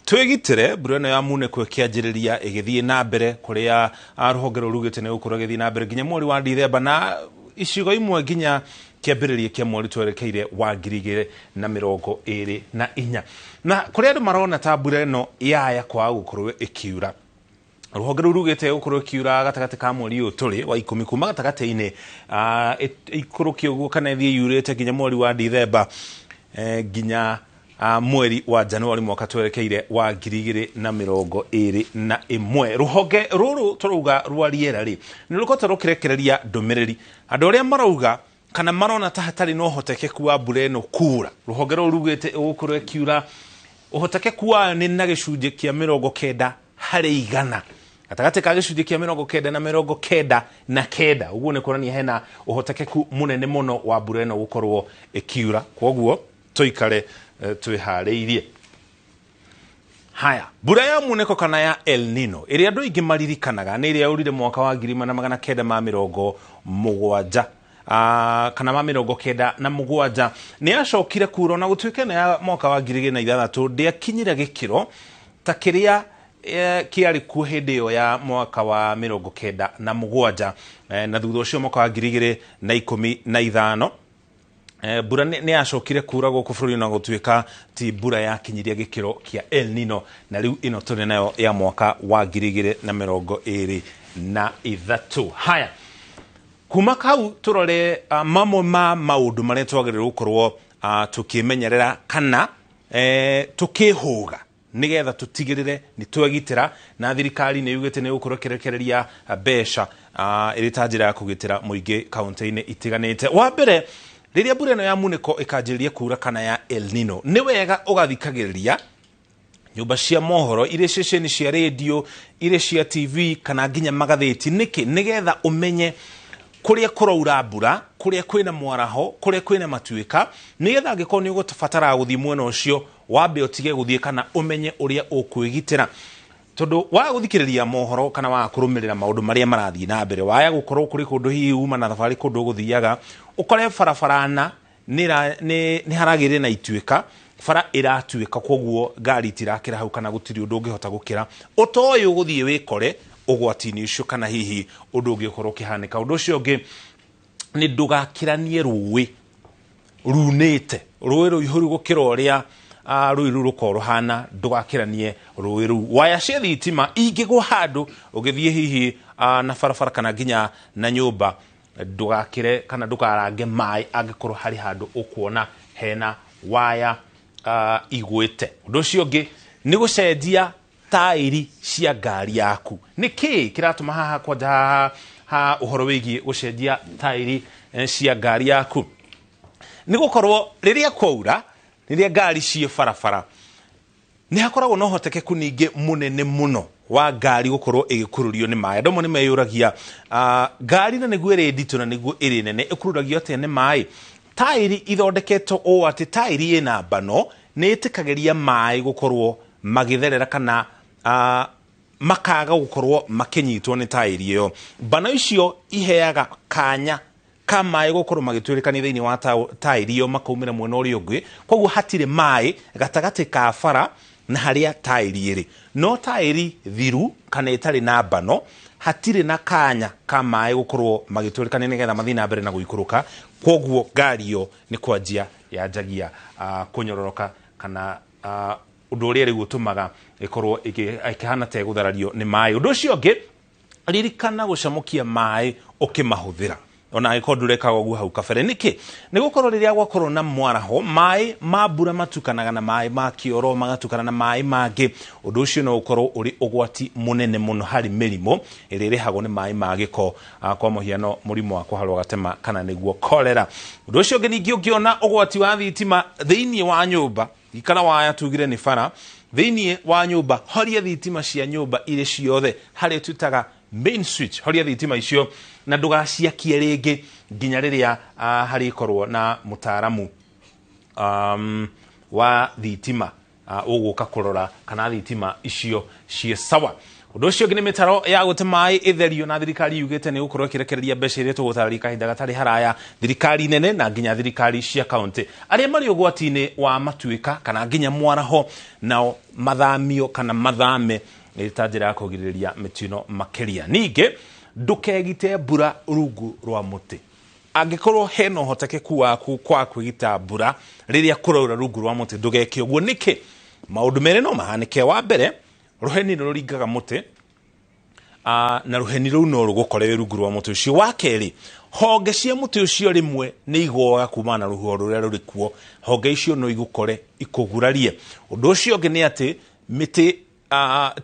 twĩgitĩre mbura ĩno ya munĩko ĩkĩanjĩrĩria ĩgĩthiĩ na mbere kũrĩa rũhonge rũu rugĩte nĩ gũkorwo ĩgĩthiĩ na mbere nginya mweri wa Dithemba na icigo imwe nginya kĩambĩrĩria kĩa mweri twerekeire wa 2024. Na kũrĩa andũ marona ta mbura ĩno yaya kwaga gũkorwo ĩkiura, rũhonge rũu rugĩte gũkorwo ĩkiura gatagatĩ ka mweri ũyũ tũrĩ wa 10 kuma gatagatĩ-inĩ ĩikũrũkie ũguo kana ĩthiĩ yurĩte nginya mweri wa Dithemba nginya mweri wa Januari mwaka twerekeire wa 2021. Rũhonge rũrũ tũrauga rwa rĩera rĩ nĩ rũkoretwo rũkĩrekereria ndũmĩrĩri andũ arĩa marauga kana marona ta hatarĩ na ũhotekeku wa mbura ĩno kuura. Rũhonge rũu rugĩte ĩgũkorwo ĩkiura ũhotekeku wayo nĩ na gĩcunjĩ kĩa 90 harĩ igana, gatagatĩ ka gĩcunjĩ kĩa 90 na 99. Ũguo nĩ kuonania hena ũhotekeku mũnene mũno wa mbura ĩno gũkorwo ĩkiura, kwoguo tũikare twĩharĩirie. Haya, mbura ya munĩko kana ya El Nino ĩrĩa andũ aingĩ maririkanaga nĩ ĩrĩa yaurire mwaka wa 1970 kana ma 97 nĩ yacokire kura na gũtuĩka nĩ ya mwaka wa 2006 ndĩakinyire gĩkĩro ta kĩrĩa kĩarĩ kuo hĩndĩ ĩyo ya mwaka wa 97 na thutha ũcio mwaka wa 2015 mbura nĩ yacokire kura gũkũ bũrũri na gũtuĩka ti mbura yakinyirie gĩkĩro kĩa El Nino na rĩu ĩno tũrĩ nayo ya mwaka wa 2023. Haya, kuma kau tũrore mamwe ma maũndũ marĩa twagĩrĩirwo gũkorwo tũkĩmenyerera kana tũkĩhũga nĩgetha tũtigĩrĩre nĩ twegitĩra, na thirikari nĩ yugĩte nĩ gũkorwo ĩkĩrekereria mbeca ĩrĩ ta njĩra ya kũgitĩra mũingĩ kaunti-inĩ itiganĩte. Wa mbere, rĩrĩa mbura ĩno ya munĩko ĩkanjĩrĩria kura kana ya El Nino, nĩ wega ũgathikagĩrĩria nyũmba cia mohoro irĩ ceceni cia rĩndiũ irĩ cia TV kana nginya magathĩti. Nĩkĩ? Nĩgetha ũmenye kũrĩa kũraura mbura, kũrĩa kwĩna mwaraho, kũrĩa kwĩna matuĩka, nĩgetha angĩkorwo nĩ ũgũbatara gũthiĩ mwena ũcio wambe ũtige gũthiĩ kana ũmenye ũrĩa ũkwĩgitĩra. Tondũ wa gũthikĩrĩria mohoro kana wa kũrũmĩrĩra maũndũ marĩa marathiĩ na mbere, waya gũkorwo kũrĩ kũndũ hihi uma na thabarĩ kũndũ ũgũthiaga ũkore barabara nĩ haragĩrĩ na ituĩka, bara ĩratuĩka, kwoguo ngari itirakĩra hau kana gũtirĩ ũndũ ũngĩhota gũkĩra, ũtoĩ ũgũthiĩ wĩkore ũgwati-inĩ ũcio kana hihi ũndũ ũngĩkorwo ũkĩhanĩka. Ũndũ ũcio ũngĩ nĩ ndũgakĩranie rũĩ runĩte, rũĩ rũihũru gũkĩra ũrĩa rũĩ rũu rũkorwo rũhana, ndũgakĩranie rũĩ rũu. Waya cia thitima ingĩgwa handũ ũgĩthiĩ hihi na barabara kana nginya na nyũmba, ndũgakĩre kana ndũkarange maĩ angĩkorwo harĩ handũ ũkuona hena waya Igwĩte. Ũndũ ũcio ũngĩ nĩ gũcenjia taĩri cia ngari yaku. Nĩ kĩĩ kĩratũma haha kwanja haha ha ũhoro wĩgiĩ gũcenjia taĩri cia ngari yaku? Nĩ gũkorwo rĩrĩa kwaura, rĩrĩa ngari ciĩ barabara, nĩ hakoragwo na ũhotekeku ningĩ mũnene mũno wa ngari gũkorwo ĩgĩkururio nĩ maĩ. Andũ amwe nĩ meyũragia, ngari na nĩguo ĩrĩ nditũ na nĩguo ĩrĩ nene ĩkururagio atĩa nĩ maĩ? Taĩri ithondeketwo ũũ atĩ taĩri ĩna mbano nĩ ĩtĩkagĩria maĩ gũkorwo magĩtherera kana makaga gũkorwo makĩnyitwo nĩ taĩri ĩyo. Mbano icio iheaga kanya ka maĩ gũkorwo magĩtwĩrĩkania thĩinĩ wa taĩri ĩyo makaumĩra mwena ũrĩa ũngĩ, koguo hatirĩ maĩ gatagatĩ ka bara na harĩa taĩri ĩrĩ. No taĩri thiru kana ĩtarĩ na mbano hatirĩ na kanya ka maĩ gũkorwo magĩtwĩrĩkania nĩgetha mathiĩ na mbere na gũikũrũka, koguo ngari ĩyo nĩ kwanjia yanjagia kũnyororoka kana ũndũ ũrĩa rĩu ũtũmaga ĩkorwo ĩkĩhana ta ĩgũtharario nĩ maĩ. Ũndũ ũcio ũngĩ, ririkana gũcamũkia maĩ ũkĩmahũthĩra ona angĩkorwo ndũrekaga ũguo hau kabere. Nĩkĩ? Nĩ gũkorwo rĩrĩa gwakorwo na mwaraho, maĩ ma mbura matukanaga na maĩ ma kĩoro, magatukana na maĩ mangĩ. Ũndũ ũcio no ũkorwo ũrĩ ũgwati mũnene mũno harĩ mĩrimũ ĩrĩa ĩrehagwo nĩ maĩ ma gĩko, kwa mũhiano mũrimũ wa kũharwo gatema kana nĩguo cholera. Ũndũ ũcio ũngĩ ningĩ, ũngĩona ũgwati wa thitima thĩinĩ wa nyũmba, ikara waya tugire nĩ bara, thĩinĩ wa nyũmba horia thitima cia nyũmba irĩ ciothe harĩa twĩtaga main switch, horia thitima icio na ndũgaciakie rĩngĩ nginya rĩrĩa harĩkorwo na mũtaaramu wa thitima ũgũka kũrora kana thitima icio ciĩ sawa. Ũndũ ũcio ũngĩ nĩ mĩtaro ya gũte maĩ ĩtherio, na thirikari yugĩte nĩ gũkorwo ĩkĩrekereria mbeca iria tũgũtarĩria kahinda gatarĩ haraya, thirikari nene na nginya thirikari cia kaunti. Arĩa marĩ ũgwati-inĩ wa matuĩka kana nginya mwaraho nao mathamio kana mathame ĩ ta njĩra ya kũgirĩrĩria mĩtino makĩria. Ningĩ ndũkegite mbura rungu rwa mũtĩ. Angĩkorwo hena ũhotekeku waku kwa kwĩgita mbura rĩrĩa kũraura rungu rwa mũtĩ, ndũgeke ũguo. Nĩkĩ? Maũndũ merĩ no mahanĩke. Wa mbere, rũheni nĩ rũringaga mũtĩ, na rũheni rũu no rũgũkore wĩ rungu rwa mũtĩ ũcio. Wa kerĩ, honge cia mũtĩ ũcio rĩmwe nĩ igũaga kumana na rũhuho rũrĩa rũrĩ kuo, honge icio no igũkore ikũgurarie. Ũndũ ũcio ũngĩ nĩ atĩ mĩtĩ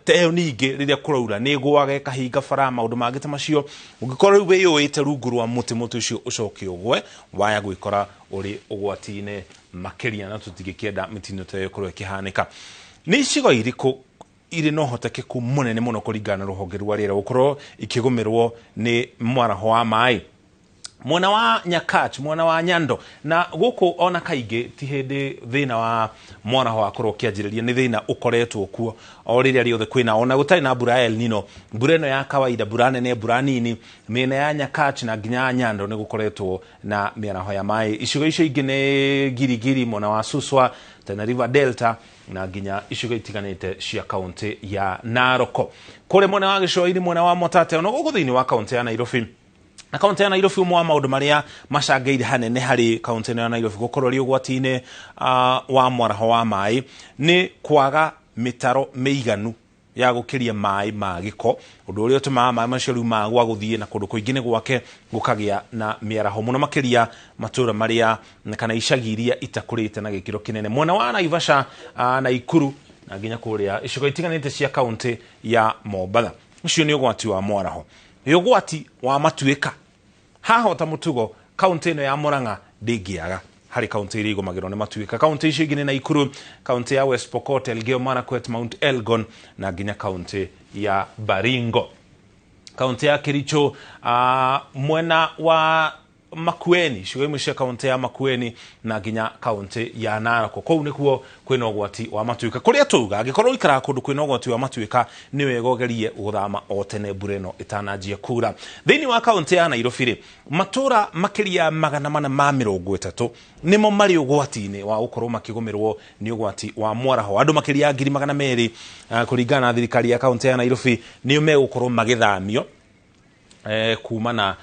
ta ĩyo ningĩ rĩrĩa kũraura nĩ ĩgũaga ĩkahinga bara, maũndũ mangĩ ta macio. Ũngĩkorwo rĩu wĩyũĩte rungu rwa mũtĩ, mũtĩ ũcio ũcoke ũgwe, waya gwĩkora ũrĩ ũgwati-inĩ makĩria, na tũtingĩkĩenda mĩtino ta ĩyo ĩkorwo ĩkĩhanĩka. Nĩ icigo irĩkũ irĩ na ũhotekeku mũnene mũno kũringana na rũhonge rwa rĩera gũkorwo ikĩgũmĩrwo nĩ mwaraho wa maĩ? Mwena wa Nyakach, mwena wa Nyando, na gũkũ ona kaingĩ ti hĩndĩ thĩna wa mwaraho wakorwo ũkĩanjĩrĩria, nĩ thĩna ũkoretwo kuo o rĩrĩa rĩothe kwĩna, ona gũtarĩ na mbura ya El Nino, mbura ĩno ya kawaida, mbura nene, mbura nini, mĩena ya Nyakach na nginya Nyando nĩ gũkoretwo na mĩaraho ya maĩ. Icigo icio ingĩ nĩ Girigiri, mwena wa Suswa, Tana River Delta na nginya icigo itiganĩte cia kaunti ya Narok. Kũrĩa mwena wa Gĩcũa-inĩ, mwena wa Mwatate, ona gũkũ thĩinĩ wa kaunti ya Nairobi. Na kaunti ya Nairobi, ũmwe wa maũndũ marĩa macangĩire hanene harĩ kaunti ĩno ya Nairobi gũkorwo ĩrĩ ũgwati-inĩ wa mwaraho wa maĩ nĩ kwaga mĩtaro mĩiganu ya gũkĩria maĩ ma gĩko, ũndũ ũrĩa ũtũmaga maĩ macio rĩu magwa gũthiĩ na kũndũ kũingĩ nĩ gwake gũkagĩa na mĩaraho mũno makĩria matũra marĩa kana icagi iria itakũrĩte na gĩkĩro kĩnene, mwena wa Naivasha, Naikuru na nginya kũrĩa icigo itiganĩte cia kaunti ya Mombatha. Ũcio nĩ ũgwati wa mwaraho. Nĩ ũgwati wa matuĩka. Haha ota mũtugo kaunti ĩno ya Murang'a ndĩngĩaga harĩ kaunti iria igũmagĩrwo nĩ matuĩka. Kaunti icio ingĩ nĩ Naikuru, kaunti ya West Pokot, Elgeyo Marakwet, Mount Elgon na nginya kaunti ya Baringo. Kaunti ya Kericho, mwena wa Makueni, icigo imwe cia kaunti ya Makueni na nginya kaunti ya Narok. Kũu nĩkuo kwĩna ũgwati wa matuĩka. Kũrĩa tuga angĩkorwo ũikaraga kũndũ kwĩna ũgwati wa matuĩka, nĩ wega ũgerie gũthama o tene mbura ĩno ĩtananjia kura. Thĩinĩ wa kaunti ya Nairobi rĩ, matũra makĩria 430 nĩmo marĩ ũgwati-inĩ wa gũkorwo makĩgũmĩrwo nĩ ũgwati wa mwaraho. Andũ makĩria ya 200,000 kũringana na thirikari ya kaunti ya Nairobi nĩo megũkorwo magĩthamio kumana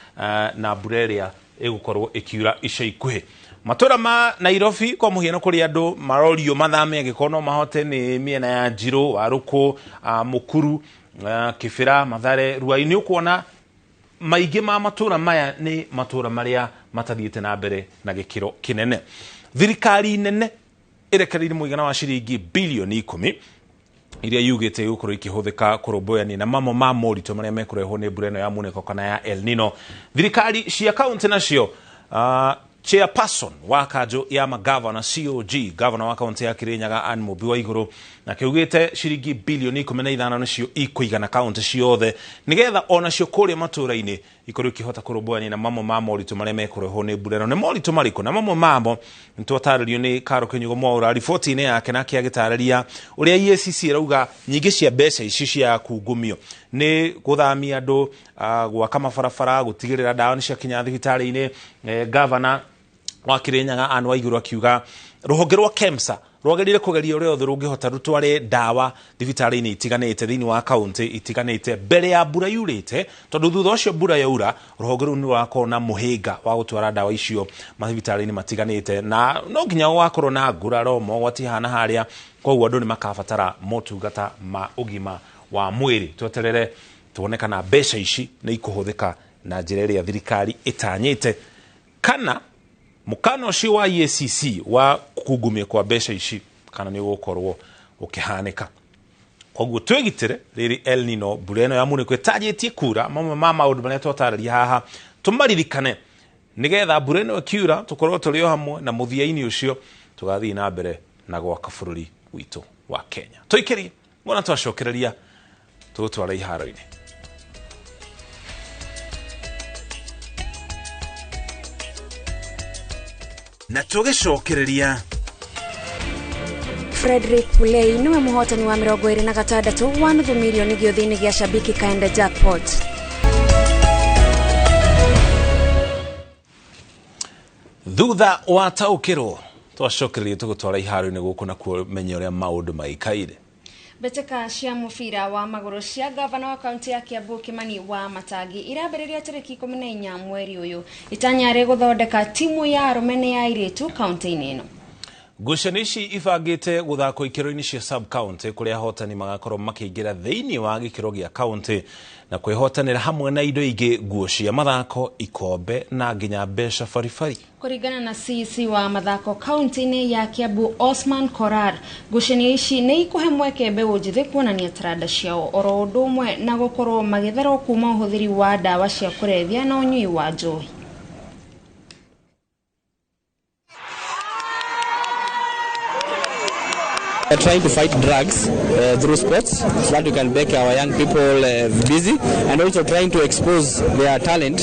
na mbura ĩrĩa ĩgũkorwo ĩkiura ica ikuhĩ. Matũra ma Nairobi kwa mũhiano kũrĩ andũ marorio mathame angĩkorwo no mahote nĩ mĩena ya Njirũ, Warũkũ, Mũkuru, Kĩbĩra, Mathare, Ruai. Nĩ ũkuona maingĩ ma matũra maya nĩ matũra marĩa matathiĩte na mbere na gĩkĩro kĩnene. Thirikari nene ĩrekereirie mũigana wa ciringi bilioni 10 iria yugĩte igũkorwo ikĩhũthĩka kũrũmbũyania na mamwe ma moritũ marĩa mekũrehwo nĩ mbura ĩno ya munĩko kana ya El Nino. Thirikari cia kaunti nacio, chairperson wa kanjũ ya magavana COG, gavana wa kaunti ya Kirinyaga Anne Mũmbi wa Igũrũ, na kĩugĩte ciringi bilioni 15 nĩcio ikũigana kaunti ciothe nĩgetha onacio kũrĩa matũũra-inĩ ikorwo ikĩhota kũrũmbũyania na mamwe ma moritũ marĩa mekũrehwo nĩ mbura ĩno. Nĩ moritũ marĩkũ? Na mamwe mamo nĩtwatarĩrio nĩ Karo Kĩnyugo Mwaũra riboti-inĩ yake, nake agĩtarĩria ũrĩa EACC ĩrauga nyingĩ cia mbeca ici cia kungumio nĩ gũthamia andũ, gwaka mabarabara, gũtigĩrĩra ndawa nĩ ciakinya thibitarĩ-inĩ. Gavana wa Kirinyaga Anne Waiguru akiuga rũhonge rwa KEMSA rwagĩrĩire kũgeria ũrĩa othe rũngĩhota rũtware ndawa thibitarĩ-inĩ itiganĩte thĩinĩ wa kaunti itiganĩte mbere ya mbura yurĩte, tondũ thutha ũcio mbura yaura rũhonge rũu nĩ rũrakorwo na mũhĩnga wa gũtwara ndawa icio mathibitarĩ-inĩ matiganĩte, na no nginya gũgakorwo na nguraro mogwati hana harĩa, koguo andũ nĩ makabatara motungata ma ũgima wa mwĩrĩ. Tweterere tuone kana mbeca ici nĩ ikũhũthĩka na njĩra ĩrĩa thirikari ĩtanyĩte, kana mukano ũcio wa EACC wa kungumia kwa mbeca ici kana nĩ ũgũkorwo ũkĩhanĩka. Koguo twĩgitĩre rĩrĩ El Nino mbura ĩno ya munĩko ĩtanjĩtie kura, mamwe ma maũndũ marĩa twatarĩria haha tũmaririkane nĩgetha mbura ĩno ĩkiura tũkorwo tũrĩ o hamwe, na mũthia-inĩ ũcio tũgathiĩ na mbere na gwaka bũrũri witũ wa Kenya. Tũikĩrie ngona twacokereria tũgũtwara iharo-inĩ. Na tũgĩcokereria Frederick Pulei niwe mũhotani wa 26 wa nuthu mirioni gĩũthĩ-inĩ gĩa Shabiki Kaenda Jackpot. Thutha wa taũkĩrwo twacokereria tũgũtwara iharo-inĩ gũkũ na kũmenya ũrĩa maũndũ maikaire. Mbĩtĩka cia mũbira wa magũrũ cia gavana wa kaunti ya Kiambu Kimani wa Matangi irambĩrĩria tarĩki 14 mweri ũyũ itanya rĩ gũthondeka timu ya arũme na ya airĩtu kaunti-inĩ ĩno. Ngucanio ici ibangĩte gũthakwo ikĩro-inĩ cia sub county kũrĩa ahotani magakorwo makĩingĩra thĩinĩ wa gĩkĩro gĩa county na kwĩhotanĩra hamwe na indo ingĩ, nguo cia mathako, ikombe na nginya mbeca baribari. Kũringana na CEC wa mathako kaunti-inĩ ya Kiambu Osman Korar, ngucanio ici nĩ ikũhe mweke mbeũ njĩthĩ kuonania taranda ciao oro ũndũ ũmwe na gũkorwo magĩtherwo kuma ũhũthĩri wa ndawa cia kũrebia na ũnyui wa njohi. We are trying to fight drugs through sports so that we can make our young people busy, and also trying to expose their talent,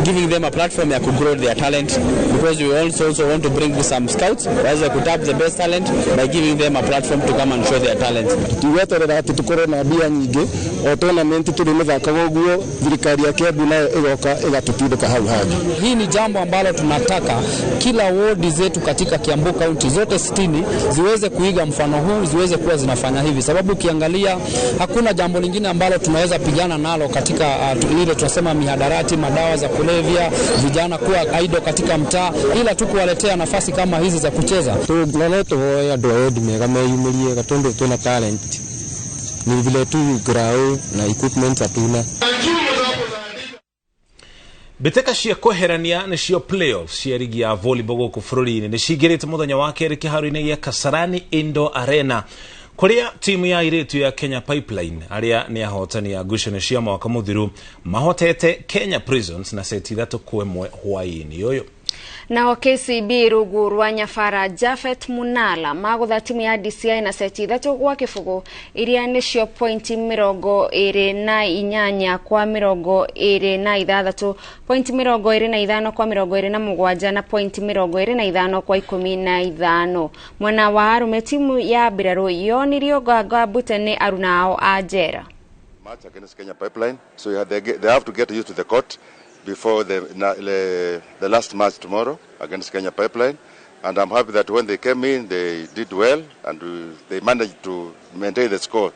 giving them a platform that could grow their talent, because we also want to bring some scouts who could tap the best talent by giving them a platform to come and show their talent. Tugweterera ati tukorwo na mbia nyingĩ o tournament tũrĩ mĩthakaga ũguo, thirikari ya Kiambu nayo ĩgoka ĩgatũtindĩka hau hangĩ. Hii ni jambo ambalo tunataka kila wodi zetu katika Kiambu County zote 60 ziweze kuiga mfano huu, ziweze kuwa zinafanya hivi, sababu ukiangalia hakuna jambo lingine ambalo tunaweza pigana nalo katika ile tunasema mihadarati, madawa za kulevya, vijana kuwa idle katika mtaa, ila tu kuwaletea nafasi kama hizi za kucheza. Na tuhoe andũ a wendi mega meyumĩrie gatondũ tuna talent, ni vile tu ground na equipment hatuna. Mbĩtĩka cia kweherania nĩcio playoffs cia ligi ya volleyball gũkũ bũrũri-inĩ nĩ cingĩrĩte mũthenya wa kerĩ kĩharo-inĩ gĩa Kasarani Indoor Arena, kũrĩa timu ya airĩtu ya Kenya Pipeline arĩa nĩ ahotani a ngucanio cia mwaka mũthiru mahotete Kenya Prisons na seti 3-1 hwaĩ-inĩ ũyũ. Nao KCB rungu rwa Nyabara Jafet Munala magũtha timu ya DCI na seti 3-0 iria nĩcio pointi 28 kwa 26, pointi 25 kwa 27 na pointi 25 kwa 15. Mwena wa arũme timu ya mbirarũ yonirio nganga mbute nĩ aruna ao a njera. Match against Kenya Pipeline, so they have to get used to the court before the last match tomorrow against Kenya Pipeline. And I'm happy that when they came in, they did well and they managed to maintain the score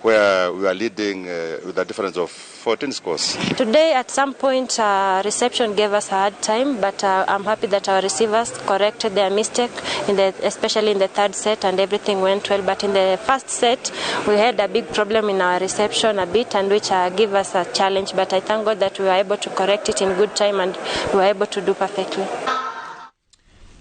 where we are leading with a difference of 14 scores. Today at some point reception gave us a hard time, but I'm happy that our receivers corrected their mistake, especially in the third set, and everything went well. But in the first set we had a big problem in our reception a bit, and which gave us a challenge, but I thank God that we were able to correct it in good time and we were able to do perfectly.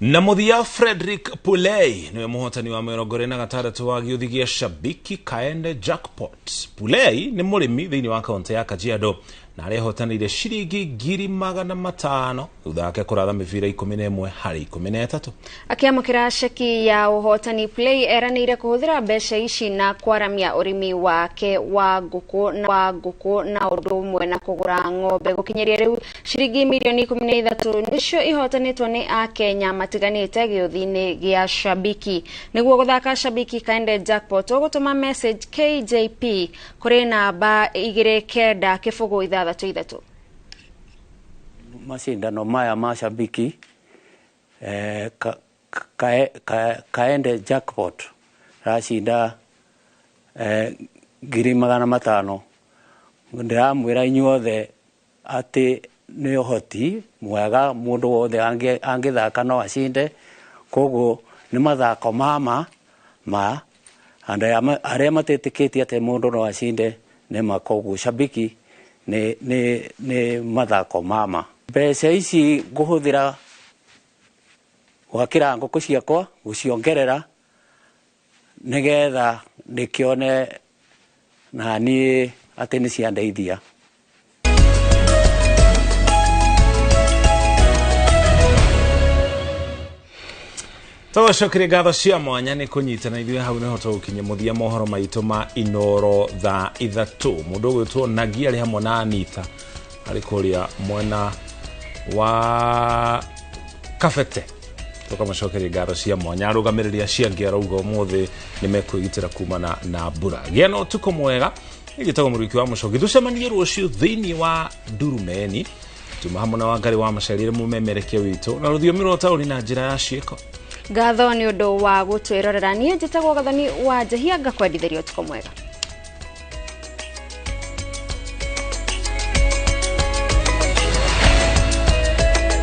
Na mũthia Frederick Pulei niwe mũhotani wa 46 wa gĩũthi gĩa Shabiki Kaende Jackpot. Pulei nĩ mũrĩmi thĩinĩ wa kaunti ya Kajiado na arehotanĩire ciringi 500,000 thutha wake kũratha mĩbira 11 harĩ 13. Akĩamũkĩra ceki ya ũhotani, Pulei eranĩire kũhũthĩra mbeca ici na kwaramia ũrĩmi wake wa ngũkũ na ũndũ ũmwe na kũgũra ng'ombe. Gũkinyĩria rĩu ciringi mirioni 13 nĩcio ihotanĩtwo nĩ Akenya matiganĩte gĩũthi-inĩ gĩa Shabiki. Nĩguo gũthaka Shabiki Kaende Jackpot ũgũtũma message KJP kũrĩ namba 29 0 6. Mashindano maya ma Shabiki Kaende Jackpot racinda 500,000. Ndiramwĩra inyuothe atĩ nĩ ũhoti mwega mũndũ wothe angĩthaka no acinde. Koguo nĩ mathako ma andũ arĩa matetĩkĩtie atĩ mũndũ no acinde nĩ ma. Koguo Shabiki nĩ mathako mama. Mbeca ici ngũhũthĩra gwakĩra ngũkũ ciakwa, gũciongerera nĩgetha ndĩkĩone na niĩ atĩ nĩ ciandeithia. Tũgũcokeria ngatho cia mwanya nĩ kũnyitana ithuĩ hau nĩho tũgũkinyia mũthia mohoro maitũ ma Inoro thaa 3. Mũndũ ũgwĩtwo Nagi arĩ hamwe na Anita arĩ kũrĩa mwena wa Kabete. Tũkamũcokeria ngatho cia mwanya. Arũgamĩrĩri acio angĩ arauga ũmũthĩ nĩ mekwĩgitĩra kumana na mbura. Gĩa na ũtukũ mwega. Nĩ Mũrĩki wa Mũcoki. Tũcemanie rũciũ thĩinĩ wa Ndurumeni. Tuma hamwe na Wangari wa Macharia mũmemerekia witũ na rũthiomi rwa taũni na njĩra ya ciĩko. Ngatho nĩ ũndũ wa gũtwĩrorera. Niĩ njĩtagwo Gathoni wa Njehia, ngakwendithĩria ũtukũ mwega.